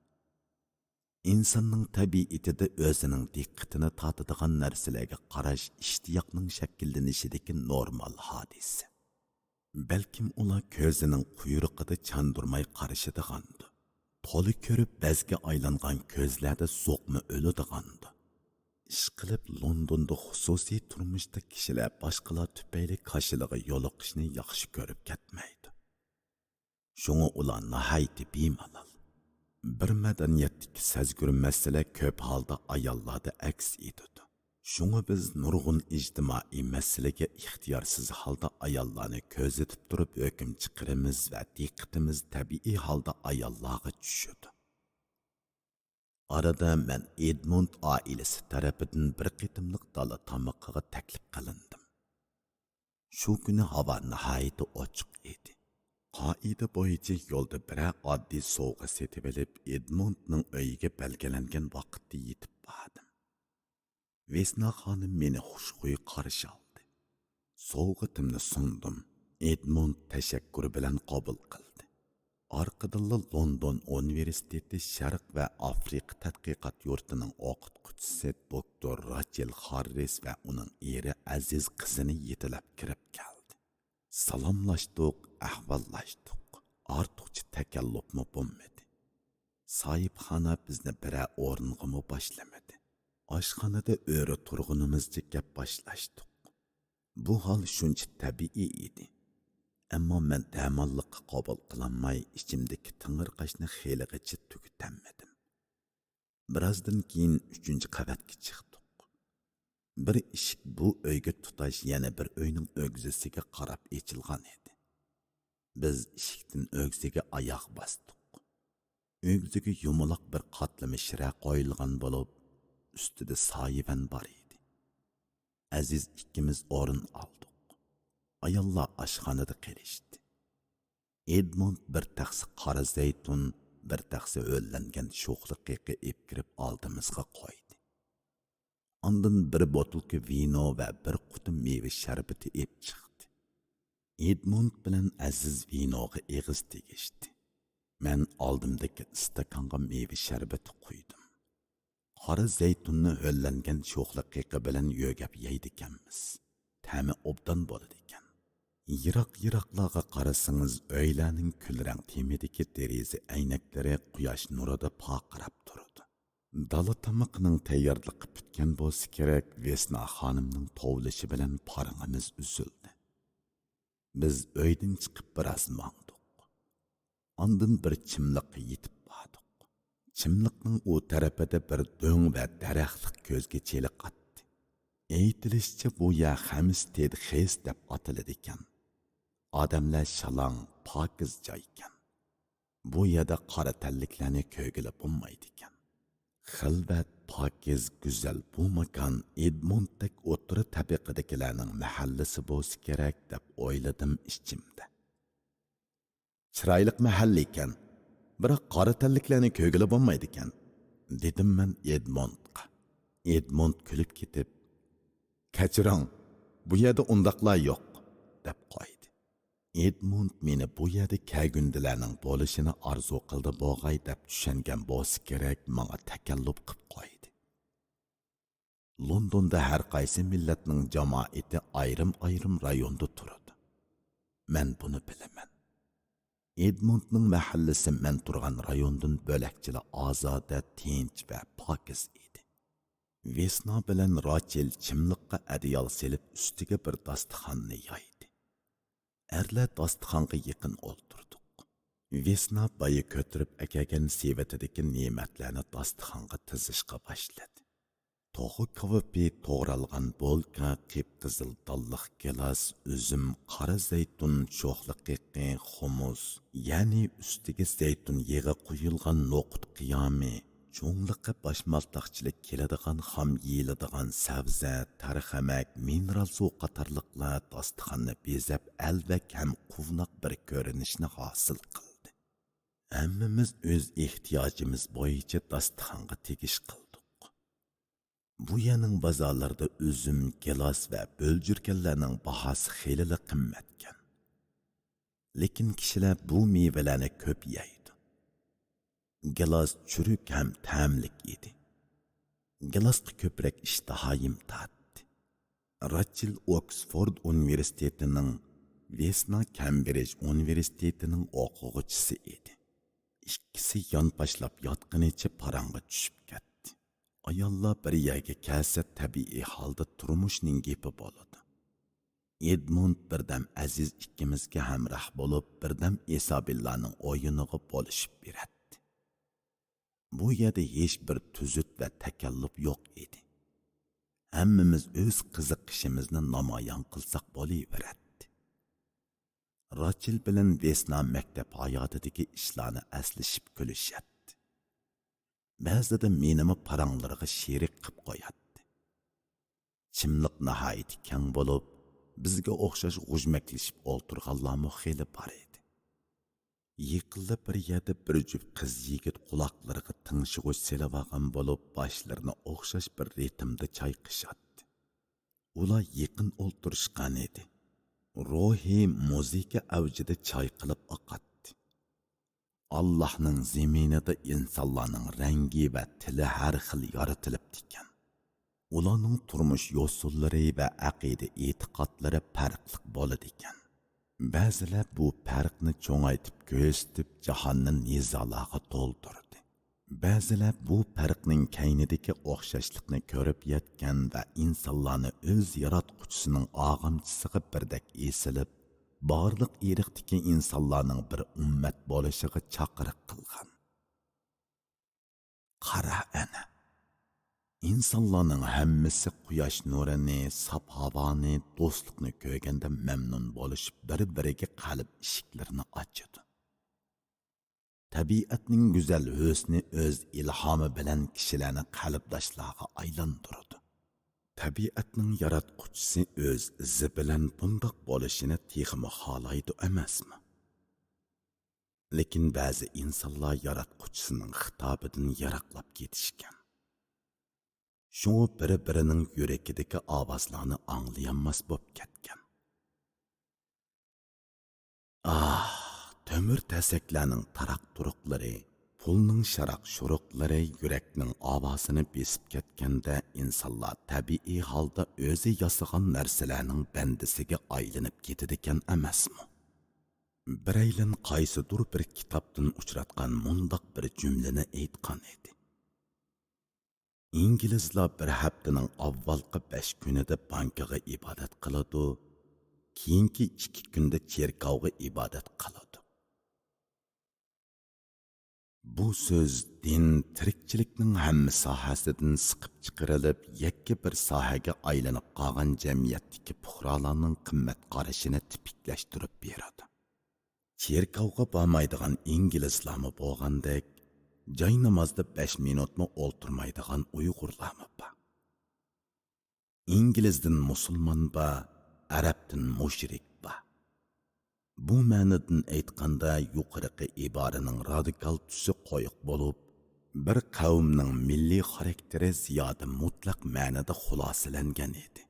ئىنساننىڭ تەبىئىتىدە ئۆزىنىڭ دىققىتىنى تارتىدىغان نەرسىلەرگە قاراش ئىشتىياقنىڭ شەكىللىنىشىدىكى نورمال ھادىسە. بەلكىم ئۇلار كۆزىنىڭ قۇيرۇقىدا چاندۇرماي قارىشىدىغاندۇ. تولا كۆرۈپ بەزگە ئايلانغان كۆزلەردە زوقمۇ ئۆلىدىغاندۇ. ئىشقىلىپ، لوندوندا خۇسۇسىي تۇرمۇشتا كىشىلەر باشقىلار تۈپەيلى كاشىلىغا يولۇقۇشنى ياخشى كۆرۈپ كەتمەيدۇ. شۇڭا ئۇلار ناھايىتى بىمالال. بىر مەدەنىيەتتىكى سەزگۈر مەسىلە كۆپ ھالدا ئاياللاردا ئەكس ئېتىدۇ. شۇڭا بىز نۇرغۇن ئىجتىمائىي مەسىلىگە ئىختىيارسىز ھالدا ئاياللارنى كۆزىتىپ تۇرۇپ ھۆكۈم چىقىرىمىز ۋە دىققىتىمىز تەبىئىي ھالدا ئاياللارغا چۈشىدۇ. ئارىدا مەن ئېدموند ئائىلىسى تەرىپىدىن بىر قېتىملىق دالا تامىقىغا تەكلىپ قىلىندىم. شۇ كۈنى ھاۋا ناھايىتى ئوچۇق ئىدى. قائىدە بويىچە يولدا بىرەر ئاددىي سوۋغا سېتىۋېلىپ، ئېدموندنىڭ ئۆيىگە بەلگىلەنگەن ۋاقىتتا يېتىپ باردىم. ۋېسنا خانىم مېنى خۇشخۇي قارشى ئالدى. سوۋغىتىمنى سۇندۇم. ئېدموند تەشەككۈر بىلەن قوبۇل قىلدى. ئارقىدىنلا لوندون ئۇنىۋېرسىتېتى شەرق ۋە ئافرىقا تەتقىقات يۇرتىنىڭ ئوقۇتقۇچىسى دوكتور راچېل خاررىس ۋە ئۇنىڭ ئېرى ئەزىز قىزىنى يېتىلەپ كىرىپ كەلدى. سالاملاشتۇق، ئەھۋاللاشتۇق. ئارتۇقچە تەكەللۇپمۇ بولمىدى. ساھىبخانا بىزنى بىرەر ئورۇنغىمۇ باشلىمىدى. ئاشخانىدا ئۆرە تۇرغىنىمىزچە گەپ باشلاشتۇق. بۇ ھال شۇنچە تەبىئىي ئىدى. ئەمما مەن دەماللىققا قوبۇل قىلالماي، ئىچىمدىكى تېڭىرقاشنى خېلىغىچە تۈگىتەلمىدىم. بىرازدىن كېيىن ئۈچىنچى قەۋەتكە چىقتۇق. بىر ئىشىك بۇ ئۆيگە تۇتاش يەنە بىر ئۆينىڭ ئۆگزىسىگە قاراپ ئېچىلغان ئىدى. بىز ئىشىكتىن ئۆگزىگە ئاياغ باستۇق. ئۆگزىگە يۇمىلاق بىر قاتلىما شىرە قويۇلغان بولۇپ، ئۈستىدە سايىۋەن بار ئىدى. ئەزىز ئىككىمىز ئورۇن ئالدۇق. ئاياللار ئاشخانىدا قېلىشتى. ئېدموند بىر تەخسە قارا زەيتۇن، بىر تەخسە ھۆللەنگەن شوخلا قېقى ئېلىپ كىرىپ ئالدىمىزغا قويدى. ئاندىن بىر بوتۇلكا ۋىنو ۋە بىر قۇتا مېۋە شەربىتى ئېلىپ چىقتى. ئېدموند بىلەن ئەزىز ۋىنوغا ئېغىز تېگىشتى. مەن ئالدىمدىكى ئىستاكانغا مېۋە شەربىتى قۇيدۇم. قارا زەيتۇننى ھۆللەنگەن شوخلا قېقى بىلەن يۆگەپ يەيدىكەنمىز. تەمى ئوبدان بولىدىكەن. يىراق-يىراقلارغا قارىسىڭىز، ئۆيلەرنىڭ كۈلرەڭ تېمىدىكى دېرىزە ئەينەكلىرى قۇياش نۇرىدا پارقىراپ تۇرىدۇ. دالا تامىقىنىڭ تەييارلىقى پۈتكەن بولسا كېرەك، ۋېسنا خانىمنىڭ توۋلىشى بىلەن پارىڭىمىز ئۈزۈلدى. بىز ئۆيدىن چىقىپ بىراز ماڭدۇق. ئاندىن بىر چىملىققا يېتىپ باردۇق. چىملىقنىڭ ئۇ تەرىپىدە بىر دۆڭ ۋە دەرەخلىك كۆزگە چېلىقاتتى. ئېيتىلىشىچە، بۇ يەر خەمىستېد خېس دەپ ئاتىلىدىكەن. ئادەملەر شالاڭ، پاكىز جايكەن. بۇ يەردە قارا تەنلىكلەرنى كۆرگىلى بولمايدىكەن. خىلۋەت، پاكىز، گۈزەل بۇ ماكان ئېدموندتەك ئوتتۇرا تەبىقىدىكىلەرنىڭ مەھەللىسى بولسا كېرەك دەپ ئويلىدىم ئىچىمدە. چىرايلىق مەھەللە ئىكەن، بىراق قارا تەنلىكلەرنى كۆرگىلى بولمايدىكەن، دېدىم مەن ئېدموندقا. ئېدموند كۈلۈپ كېتىپ، كەچۈرۈڭ، بۇ يەردە ئۇنداقلار يوق، دەپ قويدى. ئېدموند مېنى بۇ يەردە كەلگۈندىلەرنىڭ بولۇشىنى ئارزۇ قىلدى بوغاي دەپ چۈشەنگەن بولسا كېرەك، ماڭا تەكەللۇپ قىپ قويدى. لوندوندا ھەر قايسى مىللەتنىڭ جامائىتى ئايرىم-ئايرىم رايوندا تۇرىدۇ. مەن بۇنى بىلىمەن. ئېدموندنىڭ مەھەللىسى مەن تۇرغان رايوندىن بۆلەكچىلا ئازادە، تىنچ ۋە پاكىز ئىدى. ۋېسنا بىلەن راچېل چىملىققا ئەدىيال سېلىپ، ئۈستىگە بىر داستىخاننى يايدى. ئەرلەر داستىخانغا يېقىن ئولتۇردۇق. ۋېسنا بايا كۆتۈرۈپ ئەكەلگەن سېۋىتىدىكى نېمەتلەرنى داستىخانغا تىزىشقا باشلىدى. توخۇ كاۋىپى، توغرالغان بولكا، قىپقىزىل دانلىق گىلاس، ئۈزۈم، قارا زەيتۇن، شوخلا قېقى، خۇمۇس، يەنى ئۈستىگە زەيتۇن يېغى قۇيۇلغان نوقۇت قىيامى، چوڭلۇقى باشمالتاقچىلىك كېلىدىغان خام يېيىلىدىغان سەۋزە، تەرخەمەك، مىنېرال سۇ قاتارلىقلار داستىخاننى بېزەپ، ئەلۋەك ھەم قۇۋناق بىر كۆرۈنۈشنى ھاسىل قىلدى. ھەممىمىز ئۆز ئېھتىياجىمىز بويىچە داستىخانغا تېگىش قىلدۇق. بۇ يەرنىڭ بازارلىرىدا ئۈزۈم، گىلاس ۋە بۆلجۈرگەنلەرنىڭ باھاسى خېلىلا قىممەتكەن. لېكىن كىشىلەر بۇ مېۋىلەرنى كۆپ يەيدۇ. گىلاس چۈرۈك ھەم تەملىك ئىدى. گىلاسقا كۆپرەك ئىشتىھايىم تارتتى. راچېل ئوكسفورد ئۇنىۋېرسىتېتىنىڭ، ۋېسنا كەمبرىج ئۇنىۋېرسىتېتىنىڭ ئوقۇغۇچىسى ئىدى. ئىككىسى يانپاشلاپ ياتقىنىچە پاراڭغا چۈشۈپ كەتتى. ئاياللار بىر يەرگە كەلسە، تەبىئىي ھالدا تۇرمۇشنىڭ گېپى بولىدۇ. ئېدموند بىردەم ئەزىز ئىككىمىزگە ھەمراھ بولۇپ، بىردەم ئىسابېللانىڭ ئويۇنىغا بولۇشۇپ بېرەتتى. بۇ يەردە ھېچ بىر تۈزۈت ۋە تەكەللۇپ يوق ئىدى. ھەممىمىز ئۆز قىزىقىشىمىزنى نامايان قىلساق بولۇۋېرەتتى. راچېل بىلەن ۋېسنا مەكتەپ ھاياتىدىكى ئىشلارنى ئەسلىشىپ كۈلۈشەتتى. بەزىدە مېنىمۇ پاراڭلىرىغا شېرىك قىپ قوياتتى. چىملىق ناھايىتى كەڭ بولۇپ، بىزگە ئوخشاش غۇژمەكلىشىپ ئولتۇرغانلارمۇ خېلى بار ئىدى. يېقىنلا بىر يەردە بىر جۈپ قىز-يىگىت قۇلاقلىرىغا تىڭشىغۇچ سېلىۋالغان بولۇپ، باشلىرىنى ئوخشاش بىر رىتىمدا چايقىشاتتى. ئۇلار يېقىن ئولتۇرۇشقان ئىدى. روھىي مۇزىكا ئەۋجىدە چايقىلىپ ئاقاتتى. ئاللاھنىڭ زېمىنىدا ئىنسانلارنىڭ رەڭگى ۋە تىلى ھەر خىل يارىتىلىپتىكەن. ئۇلارنىڭ تۇرمۇش يوسۇنلىرى ۋە ئەقىدە ئېتىقادلىرى پەرقلىق بولىدىكەن. بەزىلەر بۇ پەرقنى چوڭايتىپ كۆرسىتىپ، جاھاننى نىزالارغا تولدۇردى. بەزىلەر بۇ پەرقنىڭ كەينىدىكى ئوخشاشلىقنى كۆرۈپ يەتكەن ۋە ئىنسانلارنى ئۆز ياراتقۇچىسىنىڭ ئاغامچىسىغا بىردەك ئېسىلىپ، بارلىق ئىرقتىكى ئىنسانلارنىڭ بىر ئۈممەت بولۇشىغا چاقىرىق قىلغان. قارا ئەنە، ئىنسانلارنىڭ ھەممىسى قۇياش نۇرىنى، ساپ ھاۋانى، دوستلۇقنى كۆرگەندە مەمنۇن بولۇشۇپ، بىر-بىرىگە قەلب ئىشىكلىرىنى ئاچىدۇ. تەبىئەتنىڭ گۈزەل ھۆسنى ئۆز ئىلھامى بىلەن كىشىلەرنى قەلبداشلارغا ئايلاندۇرىدۇ. تەبىئەتنىڭ ياراتقۇچىسى ئۆز ئىزى بىلەن بۇنداق بولۇشىنى تېخىمۇ خالايدۇ ئەمەسمۇ؟ لېكىن بەزى ئىنسانلار ياراتقۇچىسىنىڭ خىتابىدىن يىراقلاپ كېتىشكەن. شۇڭا بىر-بىرىنىڭ يۈرىكىدىكى ئاۋازلارنى ئاڭلىيالماس بولۇپ كەتكەن. ئاھ، تۆمۈر تەسەكلەرنىڭ تاراق-تۇرۇقلىرى، پۇلنىڭ شاراق-شۇرۇقلىرى يۈرەكنىڭ ئاۋازىنى بېسىپ كەتكەندە، ئىنسانلار تەبىئىي ھالدا ئۆزى ياسىغان نەرسىلەرنىڭ بەندىسىگە ئايلىنىپ كېتىدىكەن ئەمەسمۇ؟ بىرەيلەن قايسىدۇر بىر كىتابتىن ئۇچراتقان مۇنداق بىر جۈملىنى ئېيتقان ئىدى. ئىنگلىزلار بىر ھەپتىنىڭ ئاۋۋالقى بەش كۈنىدە بانكىغا ئىبادەت قىلىدۇ، كېيىنكى ئىككى كۈندە چېركاۋغا ئىبادەت قىلىدۇ. بۇ سۆز دىن تىرىكچىلىكنىڭ ھەممە ساھەسىدىن سىقىپ چىقىرىلىپ، يەككە بىر ساھەگە ئايلىنىپ قالغان جەمئىيەتتىكى پۇقرالارنىڭ قىممەت قارىشىنى تىپىكلەشتۈرۈپ بېرىدۇ. چېركاۋغا بارمايدىغان ئىنگلىزلارمۇ بولغاندەك، جاينامازدا بەش مىنۇتمۇ ئولتۇرمايدىغان ئۇيغۇرلارمۇ بار. ئىنگلىزدىن مۇسۇلمان بار، ئەرەبتىن مۇشرىك بار. بۇ مەنىدىن ئېيتقاندا، يۇقىرىقى ئىبارىنىڭ رادىكال تۈسى قويۇق بولۇپ، بىر قەۋمنىڭ مىللىي خاراكتېرى زىيادە مۇتلەق مەنىدە خۇلاسىلەنگەن ئىدى.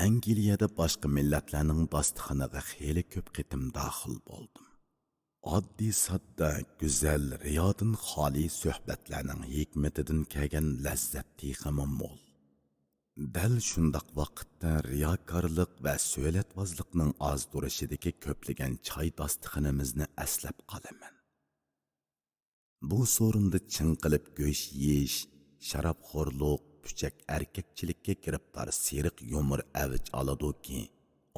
ئەنگلىيەدە باشقا مىللەتلەرنىڭ داستىخىنىغا خېلى كۆپ قېتىم داخىل بولدۇم. ئاددىي-ساددا، گۈزەل، رىيادىن خالىي سۆھبەتلەرنىڭ ھېكمىتىدىن كەلگەن لەززەت تېخىمۇ مول. دەل شۇنداق ۋاقىتتا رىياكارلىق ۋە سۆلەتۋازلىقنىڭ ئازدۇرۇشىدىكى كۆپلىگەن چاي داستىخىنىمىزنى ئەسلەپ قالىمەن. بۇ سورۇندا چىڭقىلىپ گۆش يېيىش، شارابخورلۇق، پۈچەك ئەركەكچىلىككە گىرىپتار سېرىق يۇمۇر ئەۋج ئالىدۇكى،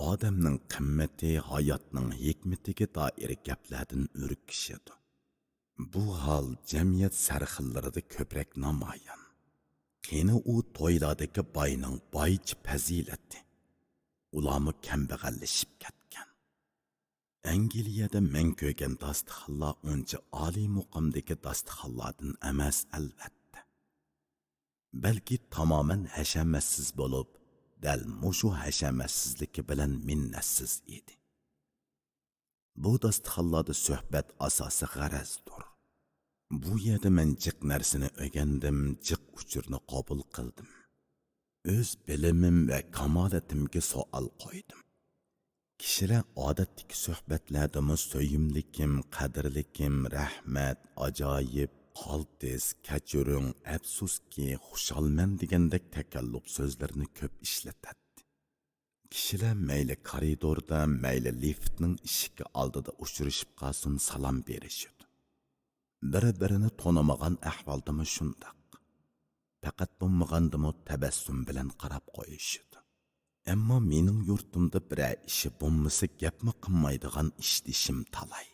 ئادەمنىڭ قىممىتى ھاياتنىڭ ھېكمىتىگە دائىر گەپلەردىن ئۈركۈشىدۇ. بۇ ھال جەمئىيەت سەرخىللىرىدا كۆپرەك نامايان. قېنى ئۇ تويلاردىكى باينىڭ بايچە پەزىلىتى؟ ئۇلارمۇ كەمبەغەللىشىپ كەتكەن. ئەنگلىيەدە مەن كۆرگەن داستىخانلار ئۇنچە ئالىي مۇقامدىكى داستىخانلاردىن ئەمەس، ئەلۋەتتە. بەلكى تامامەن ھەشەمەتسىز بولۇپ، دەل مۇشۇ ھەشەمەتسىزلىكى بىلەن مىننەتسىز ئىدى. بۇ داستىخانلاردا سۆھبەت ئاساسىي غەرەزدۇر. بۇ يەردە مەن جىق نەرسىنى ئۆگەندىم، جىق ئۇچۇرنى قوبۇل قىلدىم. ئۆز بىلىمىم ۋە كامالىتىمگە سوئال قويدۇم. كىشىلەر ئادەتتىكى سۆھبەتلەردىمۇ سۆيۈملۈكۈم، قەدىرلىكىم، رەھمەت، ئاجايىپ، قالتىس، كەچۈرۈڭ، ئەپسۇسكى، خۇشالمەن دېگەندەك تەكەللۇپ سۆزلىرىنى كۆپ ئىشلىتەتتى. كىشىلەر مەيلى كارىدوردا، مەيلى لىفتنىڭ ئىشىكى ئالدىدا ئۇچرىشىپ قالسىمۇ سالام بېرىشىدۇ. بىر-بىرىنى تونۇمىغان ئەھۋالدىمۇ شۇنداق. پەقەت بولمىغاندىمۇ تەبەسسۇم بىلەن قاراپ قويۇشىدۇ. ئەمما مېنىڭ يۇرتۇمدا بىرەر ئىشى بولمىسا گەپمۇ قىلمايدىغان ئىشدىشىم تالاي.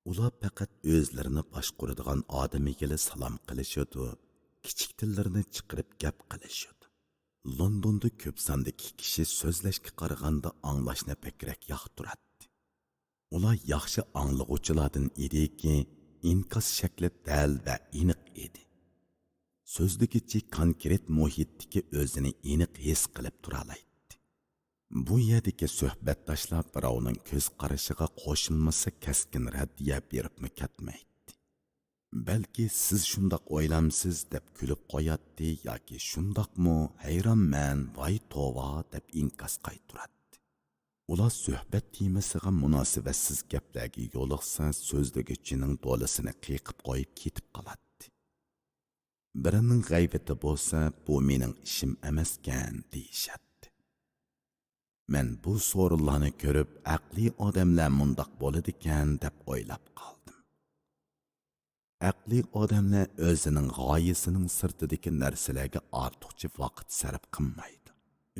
ئۇلار پەقەت ئۆزلىرىنى باشقۇرىدىغان ئادىمىگىلا سالام قىلىشىدۇ، كىچىك تىللىرىنى چىقىرىپ گەپ قىلىشىدۇ. لوندوندا كۆپ ساندىكى كىشى سۆزلەشكە قارىغاندا ئاڭلاشنى بەكرەك ياقتۇراتتى. ئۇلار ياخشى ئاڭلىغۇچىلاردىن ئىدىكى، ئىنكاس شەكلى دەل ۋە ئېنىق ئىدى. سۆزلىگۈچى كونكرېت مۇھىتتىكى ئۆزىنى ئېنىق ھېس قىلىپ تۇرالايتتى. بۇ يەردىكى سۆھبەتداشلار بىراۋنىڭ كۆز قارىشىغا قوشۇلمىسا كەسكىن رەددىيە بېرىپمۇ كەتمەيتتى. بەلكى سىز شۇنداق ئويلامسىز دەپ كۈلۈپ قوياتتى ياكى شۇنداقمۇ، ھەيرانمەن، ۋاي توۋا دەپ ئىنكاس قايتۇراتتى. ئۇلار سۆھبەت تېمىسىغا مۇناسىۋەتسىز گەپلەرگە يولۇقسا سۆزلىگۈچىنىڭ دولىسىنى قېقىپ قويۇپ كېتىپ قالاتتى. بىرىنىڭ غەيۋىتى بولسا، بۇ مېنىڭ ئىشىم ئەمەسكەن، دېيىشەتتى. مەن بۇ سورۇنلارنى كۆرۈپ، ئەقلىي ئادەملەر مۇنداق بولىدىكەن، دەپ ئويلاپ قالدىم. ئەقلىي ئادەملەر ئۆزىنىڭ غايىسىنىڭ سىرتىدىكى نەرسىلەرگە ئارتۇقچە ۋاقىت سەرپ قىلمايدۇ.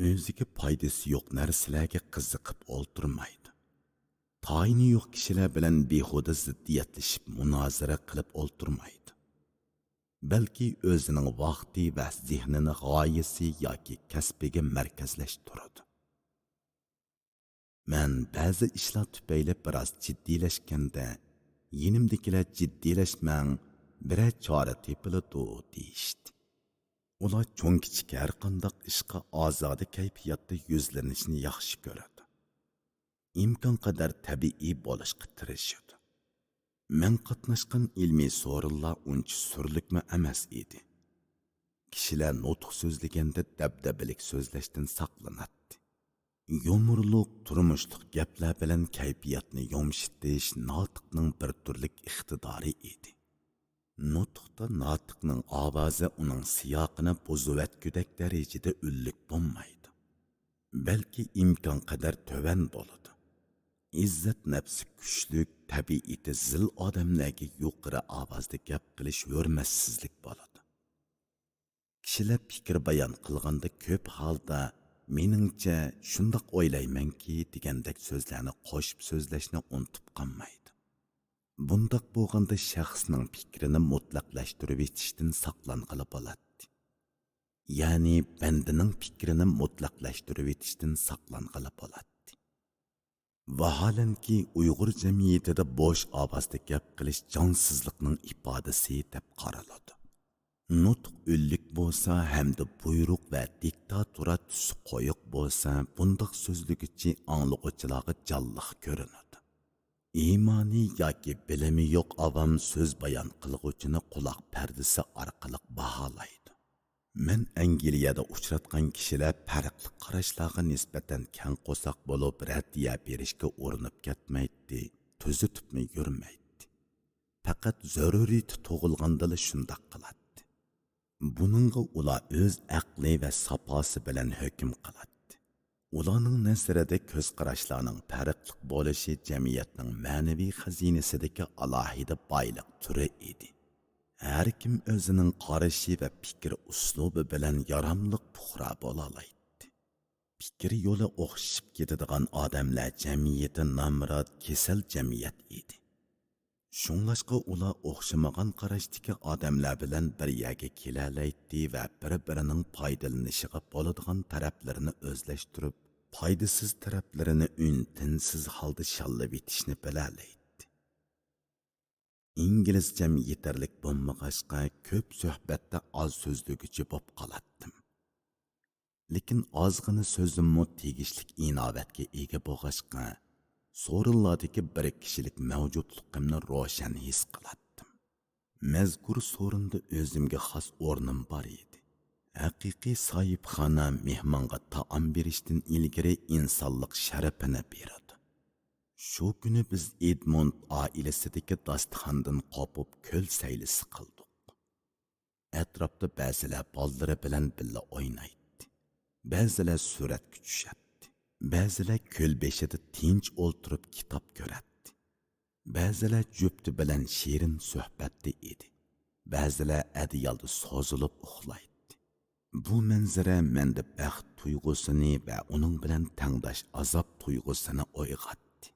ئۆزىگە پايدىسى يوق نەرسىلەرگە قىزىقىپ ئولتۇرمايدۇ. تايىنى يوق كىشىلەر بىلەن بىھۇدە زىددىيەتلىشىپ مۇنازىرە قىلىپ ئولتۇرمايدۇ. بەلكى ئۆزىنىڭ ۋاقتى ۋە زېھنىنى غايىسى ياكى كەسپىگە مەركەزلەشتۈرىدۇ. مەن بەزى ئىشلار تۈپەيلى بىراز جىددىيلەشكەندە، يېنىمدىكىلەر «جىددىيلەشمەڭ، بىرەر چارە تېپىلىدۇ» دېيىشتى. ئۇلار چوڭ-كىچىك ھەرقانداق ئىشقا ئازادە كەيپىياتتا يۈزلىنىشنى ياخشى كۆرىدۇ. ئىمكانقەدەر تەبىئىي بولۇشقا تىرىشىدۇ. مەن قاتناشقان ئىلمىي سورۇنلار ئۇنچە سۈرلۈكمۇ ئەمەس ئىدى. كىشىلەر نۇتۇق سۆزلىگەندە دەبدەبىلىك سۆزلەشتىن ساقلىناتتى. يۇمۇرلۇق، تۇرمۇشلۇق گەپلەر بىلەن كەيپىياتنى يۇمشىتىش ناتىقنىڭ بىر تۈرلۈك ئىقتىدارى ئىدى. نۇتۇقتا ناتىقنىڭ ئاۋازى ئۇنىڭ سىياقىنى بۇزۇۋەتكۈدەك دەرىجىدە ئۈنلۈك بولمايدۇ. بەلكى ئىمكانقەدەر تۆۋەن بولىدۇ. ئىززەت نەپسى كۈچلۈك، تەبىئىتى زىل ئادەملەرگە يۇقىرى ئاۋازدا گەپ قىلىش ھۆرمەتسىزلىك بولىدۇ. كىشىلەر پىكىر بايان قىلغاندا كۆپ ھالدا «مېنىڭچە، شۇنداق ئويلايمەنكى» دېگەندەك سۆزلەرنى قوشۇپ سۆزلەشنى ئۇنتۇپ قالمايدۇ. بۇنداق بولغاندا شەخسنىڭ پىكرىنى مۇتلەقلەشتۈرۈۋېتىشتىن ساقلانغىلى بولاتتى. يەنى بەندىنىڭ پىكرىنى مۇتلەقلەشتۈرۈۋېتىشتىن ساقلانغىلى بولاتتى. ۋاھالەنكى، ئۇيغۇر جەمئىيىتىدە بوش ئاۋازدا گەپ قىلىش جانسىزلىقنىڭ ئىپادىسى دەپ قارىلىدۇ. نۇتۇق ئۈنلۈك بولسا ھەمدە بۇيرۇق ۋە دىكتاتۇرا تۈسى قويۇق بولسا، بۇنداق سۆزلىگۈچى ئاڭلىغۇچىلارغا جانلىق كۆرۈنىدۇ. ئىمانى ياكى بىلىمى يوق ئاۋام سۆز بايان قىلغۇچىنى قۇلاق پەردىسى ئارقىلىق باھالايدۇ. مەن ئەنگلىيەدە ئۇچراتقان كىشىلەر پەرقلىق قاراشلارغا نىسبەتەن كەڭ قورساق بولۇپ، رەددىيە بېرىشكە ئۇرۇنۇپ كەتمەيتتى، كۆزىتىپمۇ يۈرمەيتتى. پەقەت زۆرۈرىيىتى تۇغۇلغاندىلا شۇنداق قىلاتتى. بۇنىڭغا ئۇلار ئۆز ئەقلى ۋە ساپاسى بىلەن ھۆكۈم قىلاتتى. ئۇلارنىڭ نەزىرىدە كۆز قاراشلارنىڭ پەرقلىق بولۇشى جەمئىيەتنىڭ مەنىۋى خەزىنىسىدىكى ئالاھىدە بايلىق تۈرى ئىدى. ھەر كىم ئۆزىنىڭ قارىشى ۋە پىكىر ئۇسلۇبى بىلەن ياراملىق پۇقرا بولالايتتى. پىكىر يولى ئوخشىشىپ كېتىدىغان ئادەملەر جەمئىيىتى نامرات، كېسەل جەمئىيەت ئىدى. شۇڭلاشقا ئۇلار ئوخشىمىغان قاراشتىكى ئادەملەر بىلەن بىر يەرگە كېلەلەيتتى ۋە بىر-بىرىنىڭ پايدىلىنىشىغا بولىدىغان تەرەپلىرىنى ئۆزلەشتۈرۈپ، پايدىسىز تەرەپلىرىنى ئۈن-تىنسىز ھالدا شاللىۋېتىشنى بىلەلەيتتى. ئىنگلىزچەم يېتەرلىك بولمىغاچقا، كۆپ سۆھبەتتە ئاز سۆزلىگۈچى بولۇپ قالاتتىم. لېكىن ئازغىنە سۆزۈممۇ تېگىشلىك ئىناۋەتكە ئىگە بولغاچقا، سورۇنلاردىكى بىر كىشىلىك مەۋجۇتلۇقۇمنى روشەن ھېس قىلاتتىم. مەزكۇر سورۇندا ئۆزۈمگە خاس ئورنۇم بار ئىدى. ھەقىقىي ساھىبخانا مېھمانغا تائام بېرىشتىن ئىلگىرى ئىنسانلىق شەرىپىنى بېرىدۇ. شۇ كۈنى بىز ئېدموند ئائىلىسىدىكى داستىخاندىن قوپۇپ، كۆل سەيلىسى قىلدۇق. ئەتراپتا بەزىلەر بالىلىرى بىلەن بىللە ئوينايتتى، بەزىلەر سۈرەتكە چۈشەتتى، بەزىلەر كۆل بېشىدا تىنچ ئولتۇرۇپ كىتاب كۆرەتتى، بەزىلەر جۈپتى بىلەن شېرىن سۆھبەتتە ئىدى، بەزىلەر ئەدىيالدا سوزۇلۇپ ئۇخلايتتى. بۇ مەنزىرە مەندە بەخت تۇيغۇسىنى ۋە ئۇنىڭ بىلەن تەڭداش ئازاب تۇيغۇسىنى ئويغاتتى.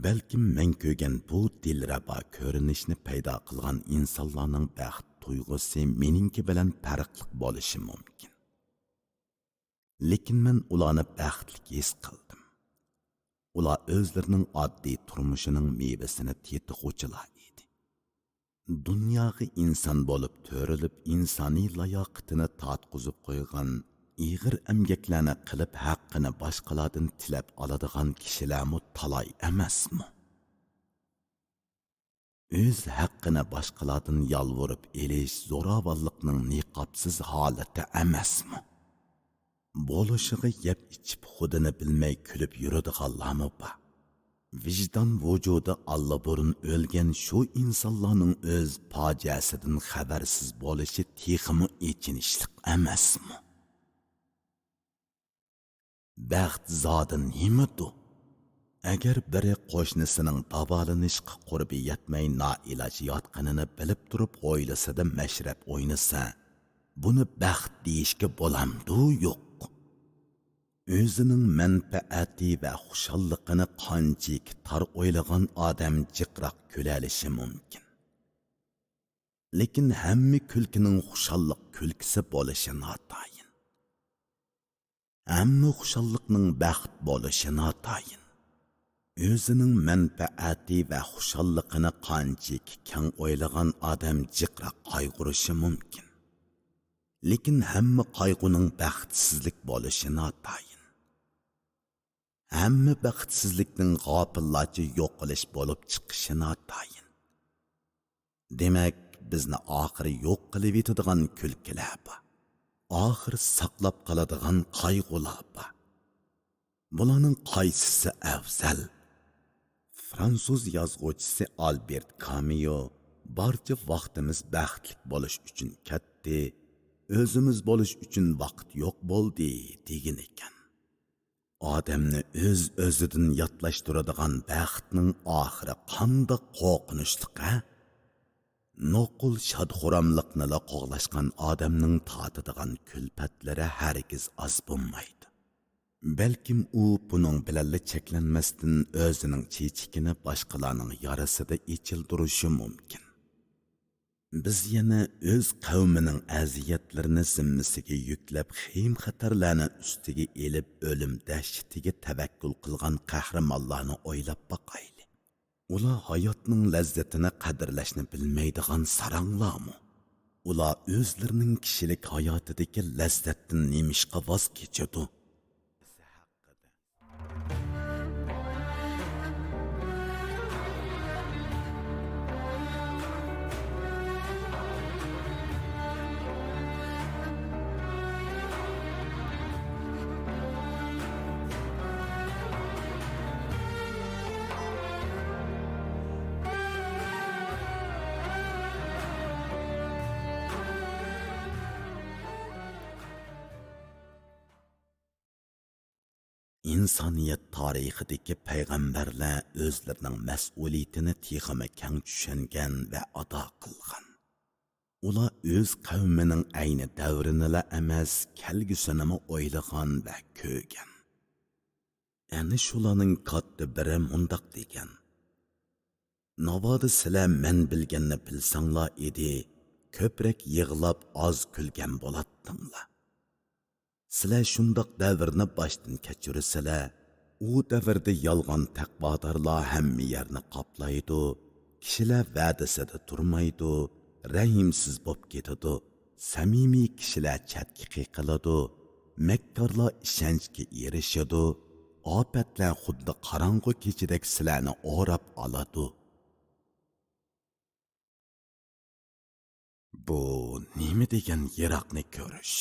بەلكىم مەن كۆرگەن بۇ دىلرەبا كۆرۈنۈشنى پەيدا قىلغان ئىنسانلارنىڭ بەخت تۇيغۇسى مېنىڭكى بىلەن پەرقلىق بولۇشى مۇمكىن. لېكىن مەن ئۇلارنى بەختلىك ھېس قىلدىم. ئۇلار ئۆزلىرىنىڭ ئاددىي تۇرمۇشىنىڭ مېۋىسىنى تېتىغۇچىلار ئىدى. دۇنياغا ئىنسان بولۇپ تۆرىلىپ، ئىنسانىي لاياقىتىنى تارتقۇزۇپ قويغان، ئېغىر ئەمگەكلەرنى قىلىپ، ھەققىنى باشقىلاردىن تىلەپ ئالىدىغان كىشىلەرمۇ تالاي ئەمەسمۇ؟ ئۆز ھەققىنى باشقىلاردىن يالۋۇرۇپ ئېلىش زوراۋانلىقنىڭ نىقابسىز ھالىتى ئەمەسمۇ؟ بولۇشىغا يەپ ئىچىپ، خۇدىنى بىلمەي كۈلۈپ يۈرىدىغانلارمۇ بار. ۋىجدان ۋۇجۇدى ئاللىبۇرۇن ئۆلگەن شۇ ئىنسانلارنىڭ ئۆز پاجىئەسىدىن خەۋەرسىز بولۇشى تېخىمۇ ئېچىنىشلىق ئەمەسمۇ؟ بەخت زادى نېمىدۇ؟ ئەگەر بىرى قوشنىسىنىڭ داۋالىنىشقا قۇربى يەتمەي نائىلاج ياتقىنىنى بىلىپ تۇرۇپ ھويلىسىدا مەشرەپ ئوينىسا، بۇنى بەخت دېيىشكە بولامدۇ؟ يوق. ئۆزىنىڭ مەنپەئەتى ۋە خۇشاللىقىنى قانچىكى تار ئويلىغان ئادەم جىقراق كۈلەلىشى مۇمكىن. لېكىن ھەممە كۈلكىنىڭ خۇشاللىق كۈلكىسى بولۇشى ناتايىن. ھەممە خۇشاللىقنىڭ بەخت بولۇشى ناتايىن. ئۆزىنىڭ مەنپەئەتى ۋە خۇشاللىقىنى قانچىكى كەڭ ئويلىغان ئادەم جىقراق قايغۇرۇشى مۇمكىن. لېكىن ھەممە قايغۇنىڭ بەختسىزلىك بولۇشى ناتايىن. ھەممە بەختسىزلىكنىڭ غاپىللارچە يوقىلىش بولۇپ چىقىشى ناتايىن. دېمەك، بىزنى ئاخىرى يوق قىلىۋېتىدىغان كۈلكىلەر بار. ئاخىر ساقلاپ قالىدىغان قايغۇلار بار. بۇلارنىڭ قايسىسى ئەۋزەل؟ فرانسۇز يازغۇچىسى ئالبېرت كاميۇ، «بارچە ۋاقتىمىز بەختلىك بولۇش ئۈچۈن كەتتى، ئۆزىمىز بولۇش ئۈچۈن ۋاقىت يوق بولدى» دېگەن ئىكەن. ئادەمنى ئۆز-ئۆزىدىن ياتلاشتۇرىدىغان بەختنىڭ ئاخىرى قانداق قورقۇنچلۇق، ھە؟ نوقۇل شاد-خۇراملىقنىلا قوغلاشقان ئادەمنىڭ تارتىدىغان كۈلپەتلىرى ھەرگىز ئاز بولمايدۇ. بەلكىم ئۇ بۇنىڭ بىلەنلا چەكلەنمەستىن، ئۆزىنىڭ چېچىكىنى باشقىلارنىڭ يارىسىدا ئېچىلدۇرۇشى مۇمكىن. بىز يەنە ئۆز قەۋمىنىڭ ئەزىيەتلىرىنى زىممىسىگە يۈكلەپ، خېيىم-خەتەرلەرنى ئۈستىگە ئېلىپ، ئۆلۈم دەھشىتىگە تەۋەككۈل قىلغان قەھرىمانلارنى ئويلاپ باقايلى. ئۇلار ھاياتنىڭ لەززىتىنى قەدىرلەشنى بىلمەيدىغان ساراڭلارمۇ؟ ئۇلار ئۆزلىرىنىڭ كىشىلىك ھاياتىدىكى لەززەتتىن نېمىشقا ۋاز كېچىدۇ؟ ئىنسانىيەت تارىخىدىكى پەيغەمبەرلەر ئۆزلىرىنىڭ مەسئۇلىيىتىنى تېخىمۇ كەڭ چۈشەنگەن ۋە ئادا قىلغان. ئۇلار ئۆز قەۋمىنىڭ ئەينى دەۋرىنىلا ئەمەس، كەلگۈسىنىمۇ ئويلىغان ۋە كۆرگەن. ئەنە شۇلارنىڭ كاتتا بىرى مۇنداق دېگەن: «ناۋادا سىلەر مەن بىلگەننى بىلسەڭلار ئىدى، كۆپرەك يىغلاپ، ئاز كۈلگەن بولاتتىڭلار. سىلەر شۇنداق دەۋرنى باشتىن كەچۈرسىلەر، ئۇ دەۋردە يالغان تەقۋادارلار ھەممە يەرنى قاپلايدۇ، كىشىلەر ۋەدىسىدە تۇرمايدۇ، رەھىمسىز بوپ كېتىدۇ، سەمىمىي كىشىلەر چەتكە قېقىلىدۇ، مەككارلار ئىشەنچكە ئېرىشىدۇ، ئاپەتلەر خۇددى قاراڭغۇ كېچىدەك سىلەرنى ئوراپ ئالىدۇ.» بۇ نېمە دېگەن يىراقنى كۆرۈش؟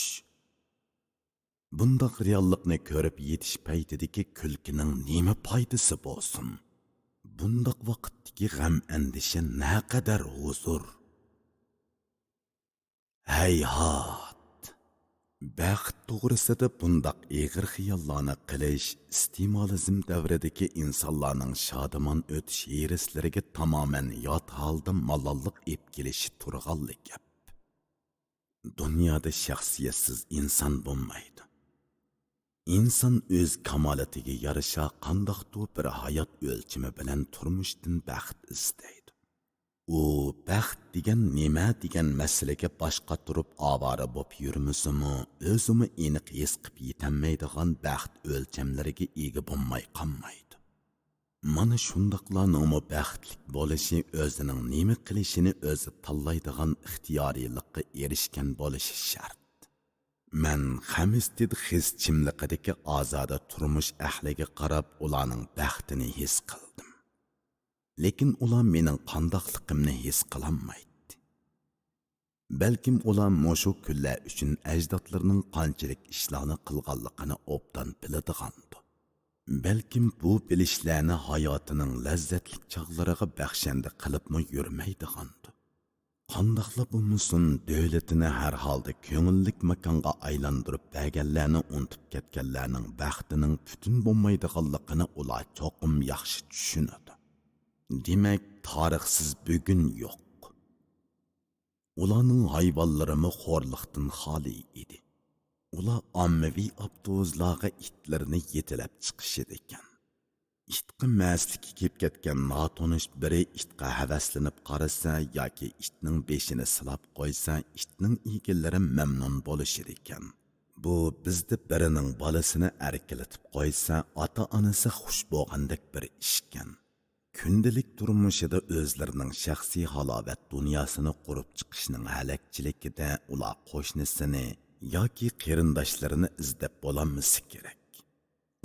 بۇنداق رېئاللىقنى كۆرۈپ يېتىش پەيتىدىكى كۈلكىنىڭ نېمە پايدىسى بولسۇن؟ بۇنداق ۋاقىتتىكى غەم-ئەندىشە نەقەدەر ھۇزۇر؟ ھەيھات! بەخت توغرىسىدا بۇنداق ئېغىر خىياللارنى قىلىش ئىستېمالىزم دەۋرىدىكى ئىنسانلارنىڭ شادىمان ئۆتۈش ھېرىسلىرىگە تامامەن يات ھالدا مالاللىق ئېلىپ كېلىشى تۇرغانلا گەپ. دۇنيادا شەخسىيەتسىز ئىنسان بولمايدۇ. ئىنسان ئۆز كامالىتىگە يارىشا قانداقتۇر بىر ھايات ئۆلچىمى بىلەن تۇرمۇشتىن بەخت ئىزدەيدۇ. ئۇ بەخت دېگەن نېمە دېگەن مەسىلىگە باش قاتۇرۇپ ئاۋارە بولۇپ يۈرمىسىمۇ، ئۆزىمۇ ئېنىق ھېس قىلىپ يېتەلمەيدىغان بەخت ئۆلچەملىرىگە ئىگە بولماي قالمايدۇ. مانا شۇنداقلارنىڭمۇ بەختلىك بولۇشى ئۆزىنىڭ نېمە قىلىشىنى ئۆزى تاللايدىغان ئىختىيارىيلىققا ئېرىشكەن بولۇشى شەرت. مەن خەمىستىد خىز چىملىقىدىكى ئازادە تۇرمۇش ئەھلىگە قاراپ ئۇلارنىڭ بەختىنى ھېس قىلدىم. لېكىن ئۇلار مېنىڭ قانداقلىقىمنى ھېس قىلالمايتتى. بەلكىم ئۇلار مۇشۇ كۈنلەر ئۈچۈن ئەجدادلىرىنىڭ قانچىلىك ئىشلارنى قىلغانلىقىنى ئوبدان بىلىدىغاندۇ. بەلكىم بۇ بىلىشلەرنى ھاياتىنىڭ لەززەتلىك چاغلىرىغا بەخشەندە قىلىپمۇ يۈرمەيدىغاندۇ. قانداقلا بولمىسۇن، دۆلىتىنى ھەر ھالدا كۆڭۈللۈك ماكانغا ئايلاندۇرۇپ بەرگەنلەرنى ئۇنتۇپ كەتكەنلەرنىڭ بەختىنىڭ پۈتۈن بولمايدىغانلىقىنى ئۇلار چوقۇم ياخشى چۈشىنىدۇ. دېمەك، تارىخسىز بۈگۈن يوق. ئۇلارنىڭ ھايۋانلىرىمۇ خورلۇقتىن خالىي ئىدى. ئۇلار ئاممىۋى ئاپتوبۇسلارغا ئىتلىرىنى يېتىلەپ چىقىشىدىكەن. ئىتقا مەستلىككە كېلىپ كەتكەن ناتونۇش بىرى ئىتقا ھەۋەسلىنىپ قارىسا ياكى ئىتنىڭ بېشىنى سىلاپ قويسا، ئىتنىڭ ئىگىلىرى مەمنۇن بولۇشىدىكەن. بۇ بىزدە بىرىنىڭ بالىسىنى ئەركىلىتىپ قويسا، ئاتا-ئانىسى خۇش بولغاندەك بىر ئىشكەن. كۈندىلىك تۇرمۇشىدا ئۆزلىرىنىڭ شەخسىي ھالاۋەت دۇنياسىنى قۇرۇپ چىقىشنىڭ ھەلەكچىلىكىدە ئۇلار قوشنىسىنى ياكى قېرىنداشلىرىنى ئىزدەپ بولالمىسا كېرەك.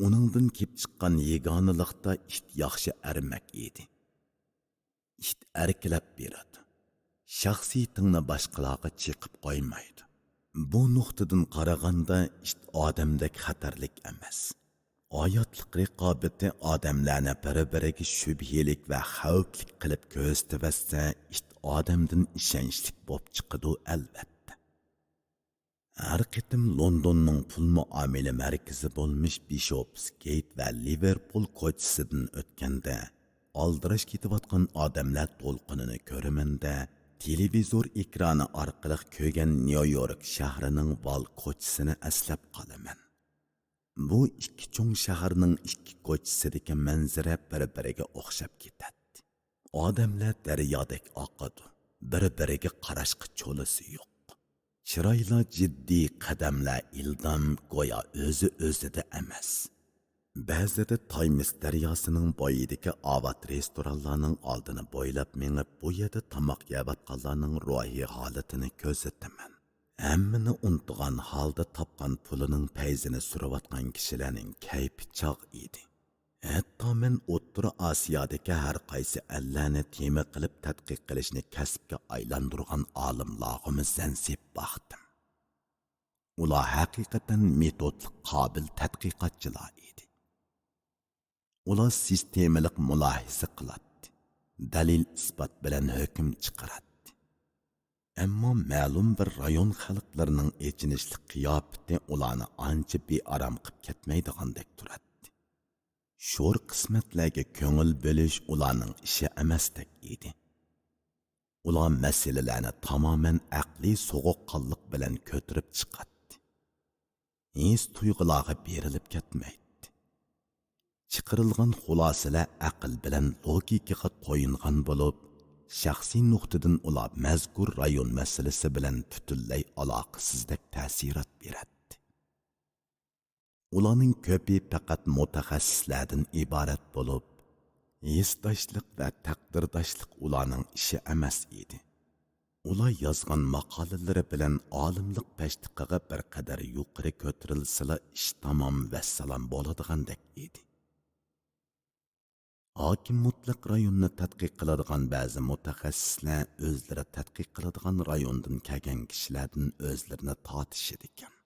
ئۇنىڭدىن كېلىپ چىققان يېگانىلىقتا ئىت ياخشى ئەرمەك ئىدى. ئىت ئەركىلەپ بېرىدۇ. شەخسىيىتىڭنى باشقىلارغا چېقىپ قويمايدۇ. بۇ نۇقتىدىن قارىغاندا، ئىت ئادەمدەك خەتەرلىك ئەمەس. ھاياتلىق رىقابىتى ئادەملەرنى بىر-بىرىگە شۈبھىلىك ۋە خەۋپلىك قىلىپ كۆرسىتىۋەتسە، ئىت ئادەمدىن ئىشەنچلىك بولۇپ چىقىدۇ، ئەلۋەتتە. ھەر قېتىم لوندوننىڭ پۇل مۇئامىلە مەركىزى بولمىش بىشوپس گېيت ۋە لىۋېرپۇل كوچىسىدىن ئۆتكەندە، ئالدىراش كېتىۋاتقان ئادەملەر دولقۇنىنى كۆرىمەن-دە، تېلېۋىزور ئېكرانى ئارقىلىق كۆرگەن نيۇ يورك شەھىرىنىڭ ۋال كوچىسىنى ئەسلەپ قالىمەن. بۇ ئىككى چوڭ شەھەرنىڭ ئىككى كوچىسىدىكى مەنزىرە بىر-بىرىگە ئوخشاپ كېتەتتى. ئادەملەر دەريادەك ئاقىدۇ، بىر-بىرىگە قاراشقا چولىسى يوق. چىرايلار جىددىي، قەدەملەر ئىلدام، گويا ئۆزى ئۆزىدە ئەمەس. بەزىدە تايمىس دەرياسىنىڭ بويىدىكى ئاۋات رېستورانلارنىڭ ئالدىنى بويلاپ مېڭىپ، بۇ يەردە تاماق يەۋاتقانلارنىڭ روھىي ھالىتىنى كۆزىتىمەن. ھەممىنى ئۇنتۇغان ھالدا تاپقان پۇلىنىڭ پەيزىنى سۈرۈۋاتقان كىشىلەرنىڭ كەيپى چاغ ئىدى. ھەتتا مەن ئوتتۇرا ئاسىيادىكى ھەر قايسى ئەللەرنى تېما قىلىپ تەتقىق قىلىشنى كەسىپكە ئايلاندۇرغان ئالىملارغىمۇ زەن سېلىپ باقتىم. ئۇلار ھەقىقەتەن مېتودلۇق، قابىل تەتقىقاتچىلار ئىدى. ئۇلار سىستېمىلىق مۇلاھىزە قىلاتتى، دەلىل-ئىسپات بىلەن ھۆكۈم چىقىراتتى. ئەمما مەلۇم بىر رايون خەلقلىرىنىڭ ئېچىنىشلىق قىياپىتى ئۇلارنى ئانچە بىئارام قىلىپ كەتمەيدىغاندەك تۇراتتى. شور قىسمەتلەرگە كۆڭۈل بۆلۈش ئۇلارنىڭ ئىشى ئەمەستەك ئىدى. ئۇلار مەسىلىلەرنى تامامەن ئەقلىي سوغۇققانلىق بىلەن كۆتۈرۈپ چىقاتتى. ھېس تۇيغۇلارغا بېرىلىپ كەتمەيتتى. چىقىرىلغان خۇلاسىلەر ئەقىل بىلەن لوگىكىغا تويۇنغان بولۇپ، شەخسىي نۇقتىدىن ئۇلار مەزكۇر رايون مەسىلىسى بىلەن پۈتۈنلەي ئالاقىسىزدەك تەسىرات بېرەتتى. ئۇلارنىڭ كۆپى پەقەت مۇتەخەسسىسلەردىن ئىبارەت بولۇپ، ھېسداشلىق ۋە تەقدىرداشلىق ئۇلارنىڭ ئىشى ئەمەس ئىدى. ئۇلار يازغان ماقالىلىرى بىلەن ئالىملىق پەشتىقىغا بىر قەدەر يۇقىرى كۆتۈرۈلسىلا، ئىش تامام ۋەسسالام بولىدىغاندەك ئىدى. ھاكىم مۇتلەق رايوننى تەتقىق قىلىدىغان بەزى مۇتەخەسسىسلەر ئۆزلىرى تەتقىق قىلىدىغان رايوندىن كەلگەن كىشىلەردىن ئۆزلىرىنى تارتىشىدىكەن.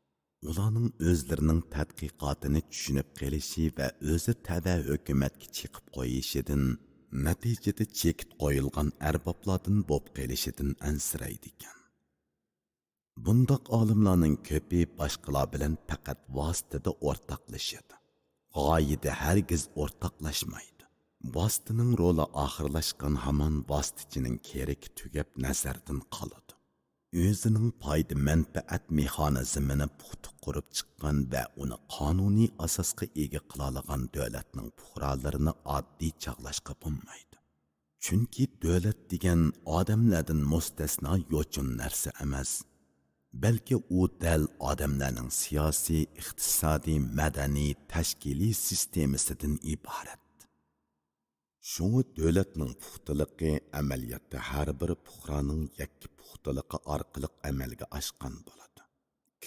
ئۇلارنىڭ ئۆزلىرىنىڭ تەتقىقاتىنى چۈشىنىپ قېلىشى ۋە ئۆزى تەۋە ھۆكۈمەتكە چېقىپ قويۇشىدىن، نەتىجىدە چېكىت قويۇلغان ئەربابلاردىن بوپ قېلىشىدىن ئەنسىرەيدىكەن. بۇنداق ئالىملارنىڭ كۆپى باشقىلار بىلەن پەقەت ۋاسىتىدە ئورتاقلىشىدۇ. غايىدە ھەرگىز ئورتاقلاشمايدۇ. ۋاسىتىنىڭ رولى ئاخىرلاشقان ھامان ۋاسىتىچىنىڭ كېرىكى تۈگەپ نەزەردىن قالىدۇ. ئۆزىنىڭ پايدا-مەنپەئەت مېخانىزمىنى پۇختا قۇرۇپ چىققان ۋە ئۇنى قانۇنىي ئاساسقا ئىگە قىلالىغان دۆلەتنىڭ پۇقرالىرىنى ئاددىي چاغلاشقا بولمايدۇ. چۈنكى دۆلەت دېگەن ئادەملەردىن مۇستەسنا يوچۇن نەرسە ئەمەس، بەلكى ئۇ دەل ئادەملەرنىڭ سىياسىي، ئىقتىسادىي، مەدەنىي، تەشكىلىي سىستېمىسىدىن ئىبارەت. شۇڭا دۆلەتنىڭ پۇختىلىقى ئەمەلىيەتتە ھەر بىر پۇقرانىڭ يەككە پۇختىلىقى ئارقىلىق ئەمەلگە ئاشقان بولىدۇ.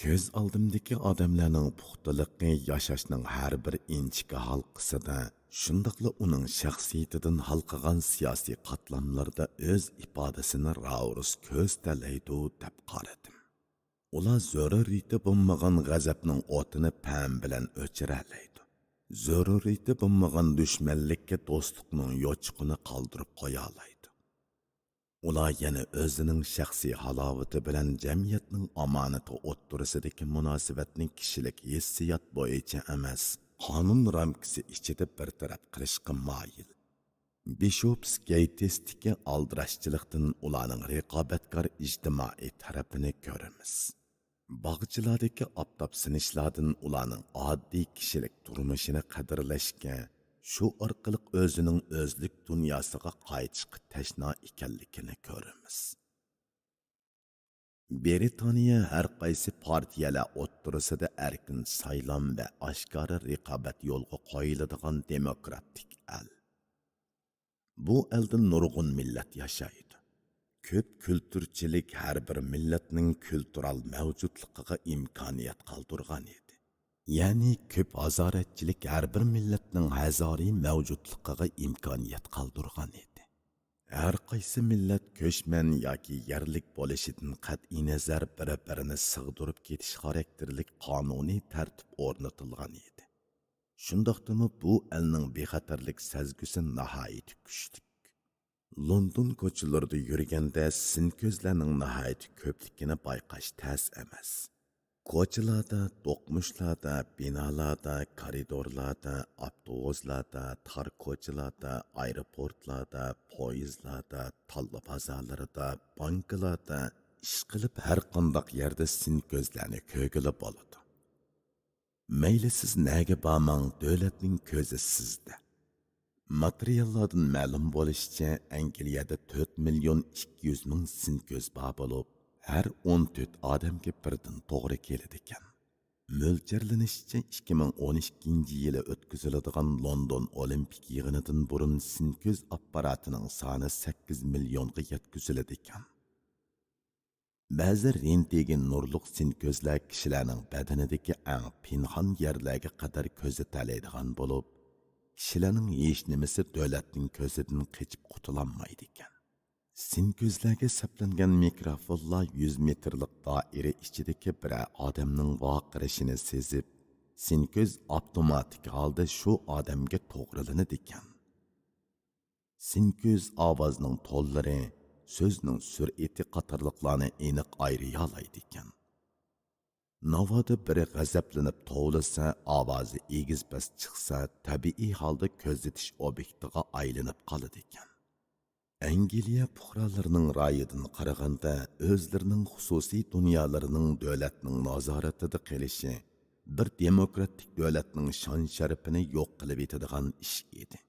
كۆز ئالدىمدىكى ئادەملەرنىڭ پۇختىلىقى ياشاشنىڭ ھەر بىر ئىنچىكە ھالقىسىدا، شۇنداقلا ئۇنىڭ شەخسىيىتىدىن ھالقىغان سىياسىي قاتلاملىرىدا ئۆز ئىپادىسىنى راۋۇرۇس كۆرسىتەلەيدۇ، دەپ قارىدىم. ئۇلار زۆرۈرىيىتى بولمىغان غەزەپنىڭ ئوتىنى پەم بىلەن ئۆچۈرەلەيدۇ. زۆرۈرىيىتى بولمىغان دۈشمەنلىككە دوستلۇقنىڭ يوچۇقىنى قالدۇرۇپ قويالايدۇ. ئۇلار يەنە ئۆزىنىڭ شەخسىي ھالاۋىتى بىلەن جەمئىيەتنىڭ ئامانىتى ئوتتۇرىسىدىكى مۇناسىۋەتنى كىشىلىك ھېسسىيات بويىچە ئەمەس، قانۇن رامكىسى ئىچىدە بىر تەرەپ قىلىشقا مايىل. بىشوپس گېيتىستىكى ئالدىراشچىلىقتىن ئۇلارنىڭ رىقابەتكار ئىجتىمائىي تەرىپىنى كۆرىمىز. باغچىلاردىكى ئاپتاپ سىنىشلاردىن ئۇلارنىڭ ئاددىي كىشىلىك تۇرمۇشىنى قەدىرلەشكە، شۇ ئارقىلىق ئۆزىنىڭ ئۆزلۈك دۇنياسىغا قايتىشقا تەشنا ئىكەنلىكىنى كۆرىمىز. بىرىتانىيە ھەر قايسى پارتىيەلەر ئوتتۇرىسىدا ئەركىن سايلام ۋە ئاشكارا رىقابەت يولغا قويۇلىدىغان دېموكراتىك ئەل. بۇ ئەلدە نۇرغۇن مىللەت ياشايدۇ. كۆپ كۈلتۈرچىلىك ھەر بىر مىللەتنىڭ كۈلتۈرال مەۋجۇتلۇقىغا ئىمكانىيەت قالدۇرغان ئىدى. يەنى كۆپ ھازارەتچىلىك ھەر بىر مىللەتنىڭ ھەزارىي مەۋجۇتلۇقىغا ئىمكانىيەت قالدۇرغان ئىدى. ھەر قايسى مىللەت كۆچمەن ياكى يەرلىك بولۇشىدىن قەتئىينەزەر، بىر-بىرىنى سىغدۇرۇپ كېتىش خاراكتېرلىك قانۇنىي تەرتىپ ئورنىتىلغان ئىدى. شۇنداقتىمۇ بۇ ئەلنىڭ بىخەتەرلىك سەزگۈسى ناھايىتى كۈچلۈك. لوندون كوچىلىرىدا يۈرگەندە سىنكۆزلەرنىڭ ناھايىتى كۆپلۈكىنى بايقاش تەس ئەمەس. كوچىلاردا، دوقمۇشلاردا، بىنالاردا، كارىدورلاردا، ئاپتوبۇسلاردا، تار كوچىلاردا، ئايروپورتلاردا، پويىزلاردا، تاللا بازارلىرىدا، بانكىلاردا، ئىشقىلىپ ھەرقانداق يەردە سىنكۆزلەرنى كۆرگىلى بولىدۇ. مەيلى سىز نەگە بارماڭ، دۆلەتنىڭ كۆزى سىزدە. ماتېرىياللاردىن مەلۇم بولۇشىچە، ئەنگلىيەدە تۆت مىليون ئىككى يۈز مىڭ سىنكۆز بار بولۇپ، ھەر ئون تۆت ئادەمگە بىردىن توغرا كېلىدىكەن. مۆلچەرلىنىشىچە، ئىككى مىڭ ئون ئىككىنچى يىلى ئۆتكۈزۈلىدىغان لوندون ئولىمپىك يىغىنىدىن بۇرۇن سىنكۆز ئاپپاراتىنىڭ سانى سەككىز مىليونغا يەتكۈزۈلىدىكەن. بەزى رېنتگېن نۇرلۇق سىنكۆزلەر كىشىلەرنىڭ بەدىنىدىكى ئەڭ پىنھان يەرلەرگە قەدەر كۆزىتەلەيدىغان بولۇپ، كىشىلەرنىڭ ھېچنېمىسى دۆلەتنىڭ كۆزىدىن قېچىپ قۇتۇلالمايدىكەن. سىنكۆزلەرگە سەپلەنگەن مىكروفونلار يۈز مېتىرلىق دائىرە ئىچىدىكى بىرەر ئادەمنىڭ ۋارقىرىشىنى سېزىپ، سىنكۆز ئاپتوماتىك ھالدا شۇ ئادەمگە توغرىلىنىدىكەن. سىنكۆز ئاۋازنىڭ تونلىرى، سۆزنىڭ سۈرئىتى قاتارلىقلارنى ئېنىق ئايرىيالايدىكەن. ناۋادا بىرى غەزەپلىنىپ توۋلىسا، ئاۋازى ئېگىز-پەس چىقسا، تەبىئىي ھالدا كۆزىتىش ئوبيېكتىغا ئايلىنىپ قالىدىكەن. ئەنگلىيە پۇقرالىرىنىڭ رايىدىن قارىغاندا، ئۆزلىرىنىڭ خۇسۇسىي دۇنيالىرىنىڭ دۆلەتنىڭ نازارىتىدە قېلىشى بىر دېموكراتىك دۆلەتنىڭ شان-شەرىپىنى يوق قىلىۋېتىدىغان ئىش ئىدى.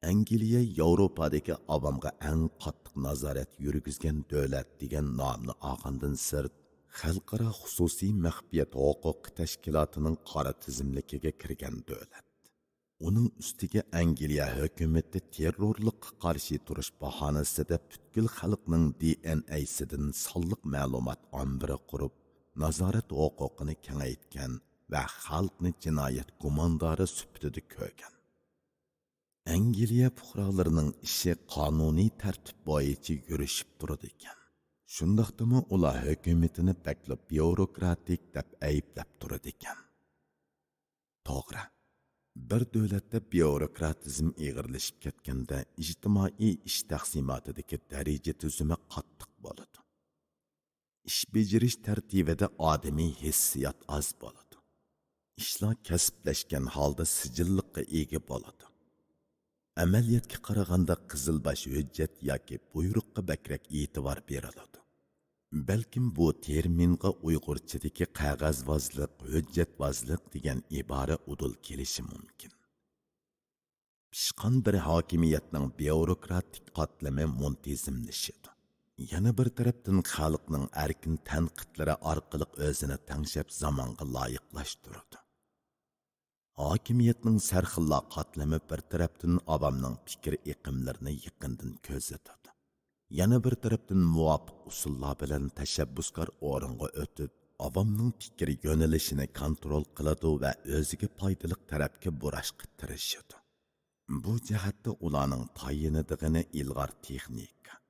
ئەنگلىيە ياۋروپادىكى ئاۋامغا ئەڭ قاتتىق نازارەت يۈرگۈزگەن دۆلەت دېگەن نامنى ئالغاندىن سىرت، خەلقئارا خۇسۇسىي مەخپىيەت ھوقۇقى تەشكىلاتىنىڭ قارا تىزىملىكىگە كىرگەن دۆلەت. ئۇنىڭ ئۈستىگە ئەنگلىيە ھۆكۈمىتى تېررورلۇققا قارشى تۇرۇش باھانىسىدە پۈتكۈل خەلقنىڭ دى ئېن ئەيسىدىن سانلىق مەلۇمات ئامبىرى قۇرۇپ، نازارەت ھوقۇقىنى كېڭەيتكەن ۋە خەلقنى جىنايەت گۇماندارى سۈپىتىدە كۆرگەن. ئەنگلىيە پۇقرالىرىنىڭ ئىشى قانۇنىي تەرتىپ بويىچە يۈرۈشۈپ تۇرىدىكەن. شۇنداقتىمۇ ئۇلار ھۆكۈمىتىنى بەكلا بيۇروكراتىك دەپ ئەيىبلەپ تۇرىدىكەن. توغرا، بىر دۆلەتتە بيۇروكراتىزم ئېغىرلىشىپ كەتكەندە، ئىجتىمائىي ئىش تەقسىماتىدىكى دەرىجە تۈزۈمى قاتتىق بولىدۇ. ئىش بېجىرىش تەرتىبىدە ئادىمىي ھېسسىيات ئاز بولىدۇ. ئىشلار كەسىپلەشكەن ھالدا سىجىللىققا ئىگە بولىدۇ. ئەمەلىيەتكە قارىغاندا، قىزىلباش ھۆججەت ياكى بۇيرۇققا بەكرەك ئېتىبار بېرىلىدۇ. بەلكىم بۇ تېرمىنغا ئۇيغۇرچىدىكى قەغەزۋازلىق، ھۆججەتۋازلىق دېگەن ئىبارە ئۇدۇل كېلىشى مۇمكىن. پىشقان بىر ھاكىمىيەتنىڭ بيۇروكراتىك قاتلىمى مۇنتىزىملىشىدۇ. يەنە بىر تەرەپتىن، خەلقنىڭ ئەركىن تەنقىدلىرى ئارقىلىق ئۆزىنى تەڭشەپ، زامانغا لايىقلاشتۇرىدۇ. ھاكىمىيەتنىڭ سەرخىللا قاتلىمى بىر تەرەپتىن ئاۋامنىڭ پىكىر ئېقىملىرىنى يېقىندىن كۆزىتىدۇ. يەنە بىر تەرەپتىن، مۇۋاپىق ئۇسۇللار بىلەن تەشەببۇسكار ئورۇنغا ئۆتۈپ، ئاۋامنىڭ پىكىر يۆنىلىشىنى كونترول قىلىدۇ ۋە ئۆزىگە پايدىلىق تەرەپكە بۇراشقا تىرىشىدۇ. بۇ جەھەتتە ئۇلارنىڭ تايىنىدىغىنى ئىلغار تېخنىكا.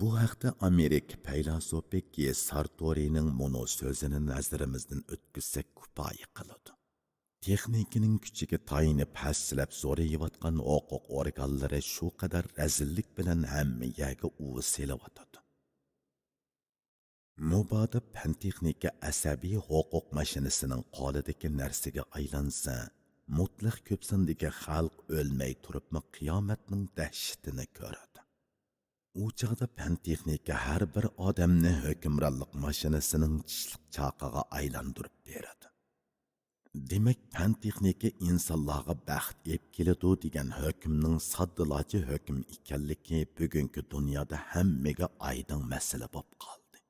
بۇ ھەقتە ئامېرىكا پەيلاسوپى كى سارتورىنىڭ مۇنۇ سۆزىنى نەزىرىمىزدىن ئۆتكۈزسەك كۇپايە قىلىدۇ. تېخنىكىنىڭ كۈچىگە تايىنىپ ھەسسىلەپ زورىيىۋاتقان ھوقۇق ئورگانلىرى شۇ قەدەر رەزىللىك بىلەن ھەممە يەرگە ئۇۋا سېلىۋاتىدۇ. مۇبادا پەن-تېخنىكا ئەسەبىي ھوقۇق ماشىنىسىنىڭ قولىدىكى نەرسىگە ئايلانسا، مۇتلەق كۆپ ساندىكى خەلق ئۆلمەي تۇرۇپمۇ قىيامەتنىڭ دەھشىتىنى كۆرىدۇ. ئۇ چاغدا پەن-تېخنىكا ھەر بىر ئادەمنى ھۆكۈمرانلىق ماشىنىسىنىڭ چىشلىق چاقىغا ئايلاندۇرۇپ بېرىدۇ. دېمەك، پەن-تېخنىكا ئىنسانلارغا بەخت ئېلىپ كېلىدۇ دېگەن ھۆكۈمنىڭ ساددىلاچە ھۆكۈم ئىكەنلىكى بۈگۈنكى دۇنيادا ھەممىگە ئايدىڭ مەسىلە بولۇپ قالدى.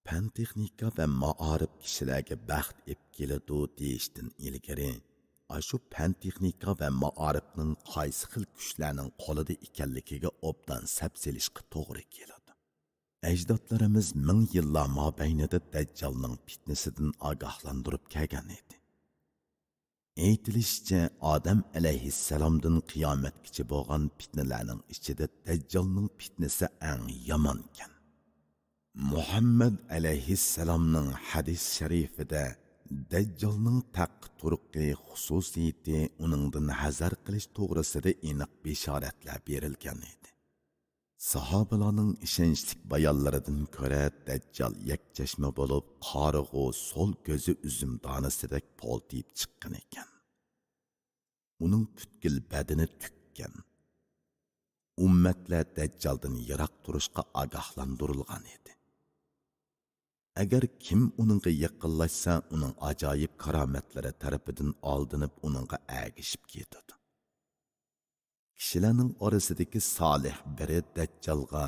پەن-تېخنىكا ۋە مائارىپ كىشىلەرگە بەخت ئېلىپ كېلىدۇ دېيىشتىن ئىلگىرى، ئاشۇ پەن-تېخنىكا ۋە مائارىپنىڭ قايسى خىل كۈچلەرنىڭ قولىدا ئىكەنلىكىگە ئوبدان سەپ سېلىشقا توغرا كېلىدۇ. ئەجدادلىرىمىز مىڭ يىللار مابەينىدە دەججالنىڭ پىتنىسىدىن ئاگاھلاندۇرۇپ كەلگەن ئىدى. ئېيتىلىشىچە، ئادەم ئەلەيھىسسالامدىن قىيامەتكىچە بولغان پىتنىلەرنىڭ ئىچىدە دەججالنىڭ پىتنىسى ئەڭ يامانكەن. مۇھەممەد ئەلەيھىسسالامنىڭ ھەدىس شەرىفىدە دەججالنىڭ تەققە تۇرقى، خۇسۇسىيىتى، ئۇنىڭدىن ھەزەر قىلىش توغرىسىدا ئېنىق بېشارەتلەر بېرىلگەن ئىدى. ساھابىلارنىڭ ئىشەنچلىك بايانلىرىدىن كۆرە، دەججال يەكچەشمە بولۇپ، قارىغۇ سول كۆزى ئۈزۈم دانىسىدەك پولتىيىپ چىققىنىكەن. ئۇنىڭ پۈتكۈل بەدىنى تۈككەن. ئۈممەتلەر دەججالدىن يىراق تۇرۇشقا ئاگاھلاندۇرۇلغان ئىدى. ئەگەر كىم ئۇنىڭغا يېقىنلاشسا، ئۇنىڭ ئاجايىپ كارامەتلىرى تەرىپىدىن ئالدىنىپ، ئۇنىڭغا ئەگىشىپ كېتىدۇ. كىشىلەرنىڭ ئارىسىدىكى سالىھ بىرى دەججالغا،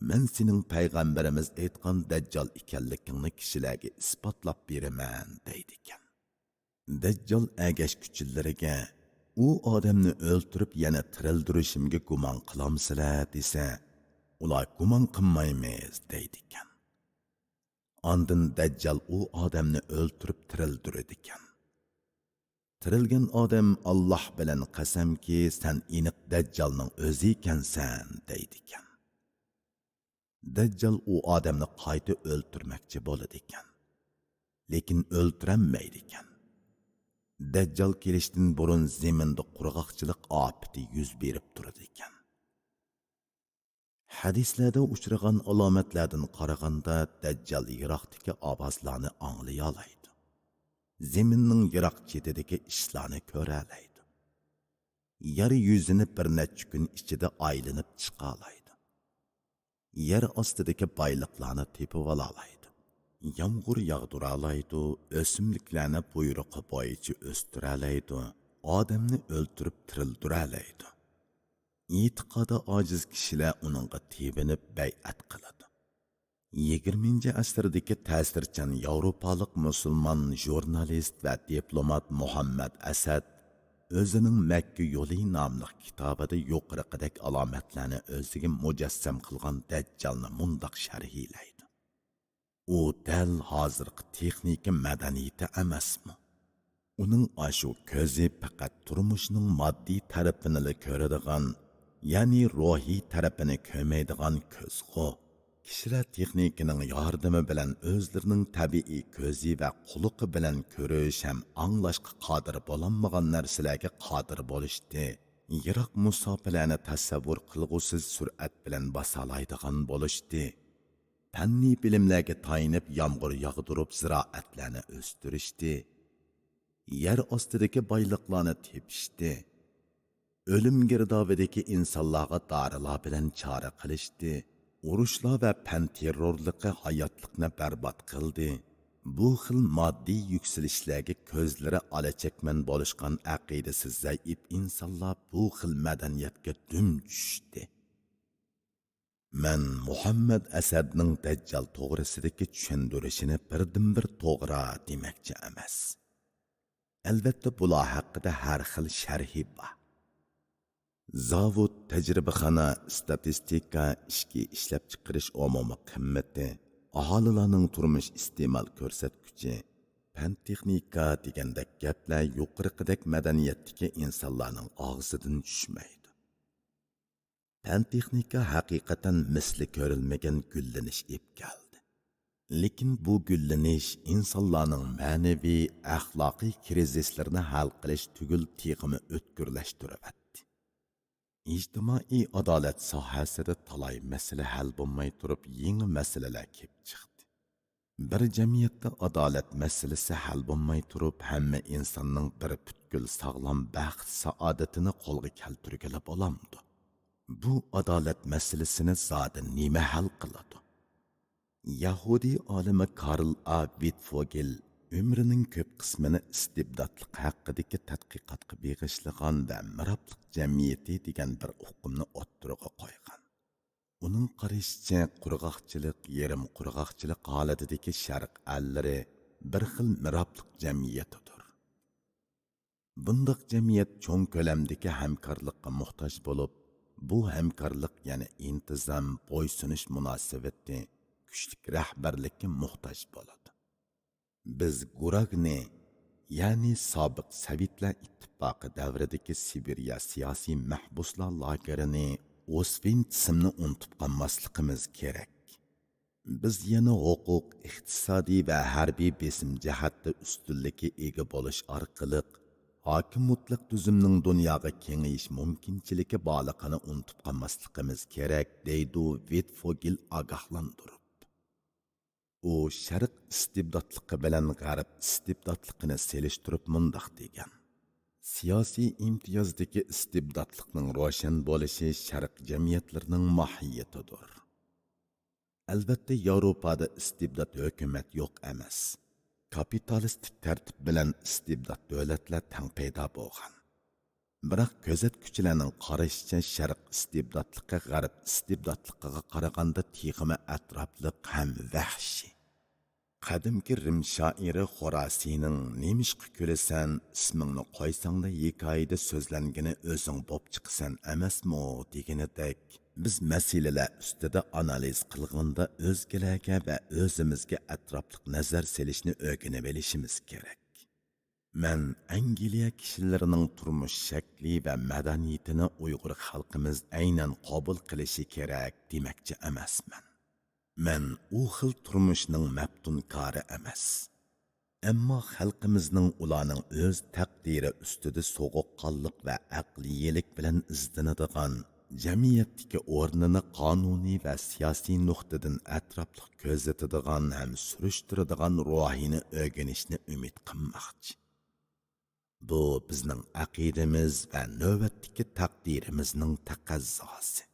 «مەن سېنىڭ پەيغەمبىرىمىز ئېيتقان دەججال ئىكەنلىكىڭنى كىشىلەرگە ئىسپاتلاپ بېرىمەن» دەيدىكەن. دەججال ئەگەشكۈچىلىرىگە، «ئۇ ئادەمنى ئۆلتۈرۈپ يەنە تىرىلدۈرۈشۈمگە گۇمان قىلامسىلەر؟» دېسە، ئۇلار، «گۇمان قىلمايمىز» دەيدىكەن. ئاندىن دەججال ئۇ ئادەمنى ئۆلتۈرۈپ تىرىلدۈرىدىكەن. تىرىلگەن ئادەم، «ئاللاھ بىلەن قەسەمكى، سەن ئېنىق دەججالنىڭ ئۆزى ئىكەنسەن» دەيدىكەن. دەججال ئۇ ئادەمنى قايتا ئۆلتۈرمەكچى بولىدىكەن. لېكىن ئۆلتۈرەلمەيدىكەن. دەججال كېلىشتىن بۇرۇن زېمىندا قۇرغاقچىلىق ئاپىتى يۈز بېرىپ تۇرىدىكەن. ھەدىسلەردە ئۇچرىغان ئالامەتلەردىن قارىغاندا، دەججال يىراقتىكى ئاۋازلارنى ئاڭلىيالايدۇ. زېمىننىڭ يىراق چېتىدىكى ئىشلارنى كۆرەلەيدۇ. يەر يۈزىنى بىر نەچچە كۈن ئىچىدە ئايلىنىپ چىقالايدۇ. يەر ئاستىدىكى بايلىقلارنى تېپىۋالالايدۇ. يامغۇر ياغدۇرالايدۇ، ئۆسۈملۈكلەرنى بۇيرۇقى بويىچە ئۆستۈرەلەيدۇ، ئادەمنى ئۆلتۈرۈپ تىرىلدۈرەلەيدۇ. ئېتىقادى ئاجىز كىشىلەر ئۇنىڭغا تېۋىنىپ بەيئەت قىلىدۇ. يىگىرمىنچى ئەسىردىكى تەسىرچان ياۋروپالىق مۇسۇلمان ژۇرنالىست ۋە دىپلومات مۇھەممەد ئەسەد ئۆزىنىڭ مەككە يولى ناملىق كىتابىدا يۇقىرىقىدەك ئالامەتلەرنى ئۆزىگە مۇجەسسەم قىلغان دەججالنى مۇنداق شەرھلەيدۇ: ئۇ دەل ھازىرقى تېخنىكا مەدەنىيىتى ئەمەسمۇ؟ ئۇنىڭ ئاشۇ كۆزى پەقەت تۇرمۇشنىڭ ماددىي تەرىپىنىلا كۆرىدىغان، يەنى روھىي تەرىپىنى كۆرمەيدىغان كۆزغۇ. كىشىلەر تېخنىكىنىڭ ياردىمى بىلەن ئۆزلىرىنىڭ تەبىئىي كۆزى ۋە قۇلىقى بىلەن كۆرۈش ھەم ئاڭلاشقا قادىر بولالمىغان نەرسىلەرگە قادىر بولۇشتى. يىراق مۇساپىلەرنى تەسەۋۋۇر قىلغۇسىز سۈرئەت بىلەن باسالايدىغان بولۇشتى. پەننىي بىلىملەرگە تايىنىپ يامغۇر ياغدۇرۇپ زىرائەتلەرنى ئۆستۈرۈشتى. يەر ئاستىدىكى بايلىقلارنى تېپىشتى. ئۆلۈم گىردابىدىكى ئىنسانلارغا دارىلار بىلەن چارە قىلىشتى. ئۇرۇشلار ۋە پەن تېررورلۇقى ھاياتلىقنى بەربات قىلدى. بۇ خىل ماددىي يۈكسىلىشلەرگە كۆزلىرى ئالا چەكمەن بولۇشقان ئەقىدىسى زەئىپ ئىنسانلار بۇ خىل مەدەنىيەتكە دۈم چۈشتى. مەن مۇھەممەد ئەسەدنىڭ دەججال توغرىسىدىكى چۈشەندۈرۈشىنى بىردىنبىر توغرا دېمەكچى ئەمەس. ئەلۋەتتە، بۇلار ھەققىدە ھەر خىل شەرھى بار. زاۋۇت، تەجرىبىخانا، ئىستاتىستىكا، ئىچكى ئىشلەپچىقىرىش ئومۇمىي قىممىتى، ئاھالىلەرنىڭ تۇرمۇش ئىستېمال كۆرسەتكۈچى، پەن-تېخنىكا دېگەندەك گەپلەر يۇقىرىقىدەك مەدەنىيەتتىكى ئىنسانلارنىڭ ئاغزىدىن چۈشمەيدۇ. پەن-تېخنىكا ھەقىقەتەن مىسلى كۆرۈلمىگەن گۈللىنىش ئېلىپ كەلدى. لېكىن بۇ گۈللىنىش ئىنسانلارنىڭ مەنىۋى، ئەخلاقىي كىرىزىسلىرىنى ھەل قىلىش تۈگۈل، تېخىمۇ ئۆتكۈرلەشتۈرۈۋەتتى. ئىجتىمائىي ئادالەت ساھەسىدە تالاي مەسىلە ھەل بولماي تۇرۇپ، يېڭى مەسىلىلەر كېلىپ چىقتى. بىر جەمئىيەتتە ئادالەت مەسىلىسى ھەل بولماي تۇرۇپ، ھەممە ئىنساننىڭ بىر پۈتكۈل ساغلام بەخت-سائادىتىنى قولغا كەلتۈرگىلى بولامدۇ؟ بۇ ئادالەت مەسىلىسىنى زادى نېمە ھەل قىلىدۇ؟ يەھۇدىي ئالىمى كارل ئا ۋىتفوگېل ئۆمرىنىڭ كۆپ قىسمىنى ئىستىبداتلىق ھەققىدىكى تەتقىقاتقا بېغىشلىغان ۋە مىرابلىق جەمئىيىتى دېگەن بىر ئۇقۇمنى ئوتتۇرىغا قويغان. ئۇنىڭ قارىشىچە، قۇرغاقچىلىق، يېرىم قۇرغاقچىلىق ھالىتىدىكى شەرق ئەللىرى بىر خىل مىرابلىق جەمئىيىتىدۇر. بۇنداق جەمئىيەت چوڭ كۆلەمدىكى ھەمكارلىققا موھتاج بولۇپ، بۇ ھەمكارلىق يەنە ئىنتىزام، بويسۇنۇش مۇناسىۋىتى، كۈچلۈك رەھبەرلىككە موھتاج بولىدۇ. بىز گۇراگنى، يەنى سابىق سوۋېتلار ئىتتىپاقى دەۋرىدىكى سىبىرىيە سىياسىي مەھبۇسلار لاگېرىنى، ئوسۋېنتسىمنى ئۇنتۇپ قالماسلىقىمىز كېرەك. بىز يەنە ھوقۇق، ئىقتىسادىي ۋە ھەربىي بېسىم جەھەتتە ئۈستۈنلۈككە ئىگە بولۇش ئارقىلىق، ھاكىم مۇتلەق تۈزۈمنىڭ دۇنياغا كېڭىيىش مۇمكىنچىلىكى بارلىقىنى ئۇنتۇپ قالماسلىقىمىز كېرەك، دەيدۇ ۋىتفوگېل ئاگاھلاندۇرۇپ. ئۇ شەرق ئىستىبداتلىقى بىلەن غەرب ئىستىبداتلىقىنى سېلىشتۇرۇپ مۇنداق دېگەن: سىياسىي ئىمتىيازدىكى ئىستىبداتلىقنىڭ روشەن بولۇشى شەرق جەمئىيەتلىرىنىڭ ماھىيىتىدۇر. ئەلۋەتتە، ياۋروپادا ئىستىبدات ھۆكۈمەت يوق ئەمەس. كاپىتالىستىك تەرتىپ بىلەن ئىستىبدات دۆلەتلەر تەڭ پەيدا بولغان. بىراق، كۆزەتكۈچىلەرنىڭ قارىشىچە، شەرق ئىستىبداتلىقى غەرب ئىستىبداتلىقىغا قارىغاندا تېخىمۇ ئەتراپلىق ھەم ۋەھشىي. قەدىمكى رىم شائىرى خوراسىينىڭ «نېمىشقا كۈلىسەن، ئىسمىڭنى قويساڭلا ھېكايىدە سۆزلەنگىنى ئۆزۈڭ بوپ چىقىسەن ئەمەسمۇ؟» دېگىنىدەك، بىز مەسىلىلەر ئۈستىدە ئانالىز قىلغاندا ئۆزگىلەرگە ۋە ئۆزىمىزگە ئەتراپلىق نەزەر سېلىشنى ئۆگىنىۋېلىشىمىز كېرەك. مەن ئەنگلىيە كىشىلىرىنىڭ تۇرمۇش شەكلى ۋە مەدەنىيىتىنى ئۇيغۇر خەلقىمىز ئەينەن قوبۇل قىلىشى كېرەك دېمەكچى ئەمەسمەن. مەن ئۇ خىل تۇرمۇشنىڭ مەپتۇنكارى ئەمەس. ئەمما خەلقىمىزنىڭ ئۇلارنىڭ ئۆز تەقدىرى ئۈستىدە سوغۇققانلىق ۋە ئەقلىيلىك بىلەن ئىزدىنىدىغان، جەمئىيەتتىكى ئورنىنى قانۇنىي ۋە سىياسىي نۇقتىدىن ئەتراپلىق كۆزىتىدىغان ھەم سۈرۈشتۈرىدىغان روھىنى ئۆگىنىشنى ئۈمىد قىلماقچى. بۇ بىزنىڭ ئەقىدىمىز ۋە نۆۋەتتىكى تەقدىرىمىزنىڭ تەقەززاسى.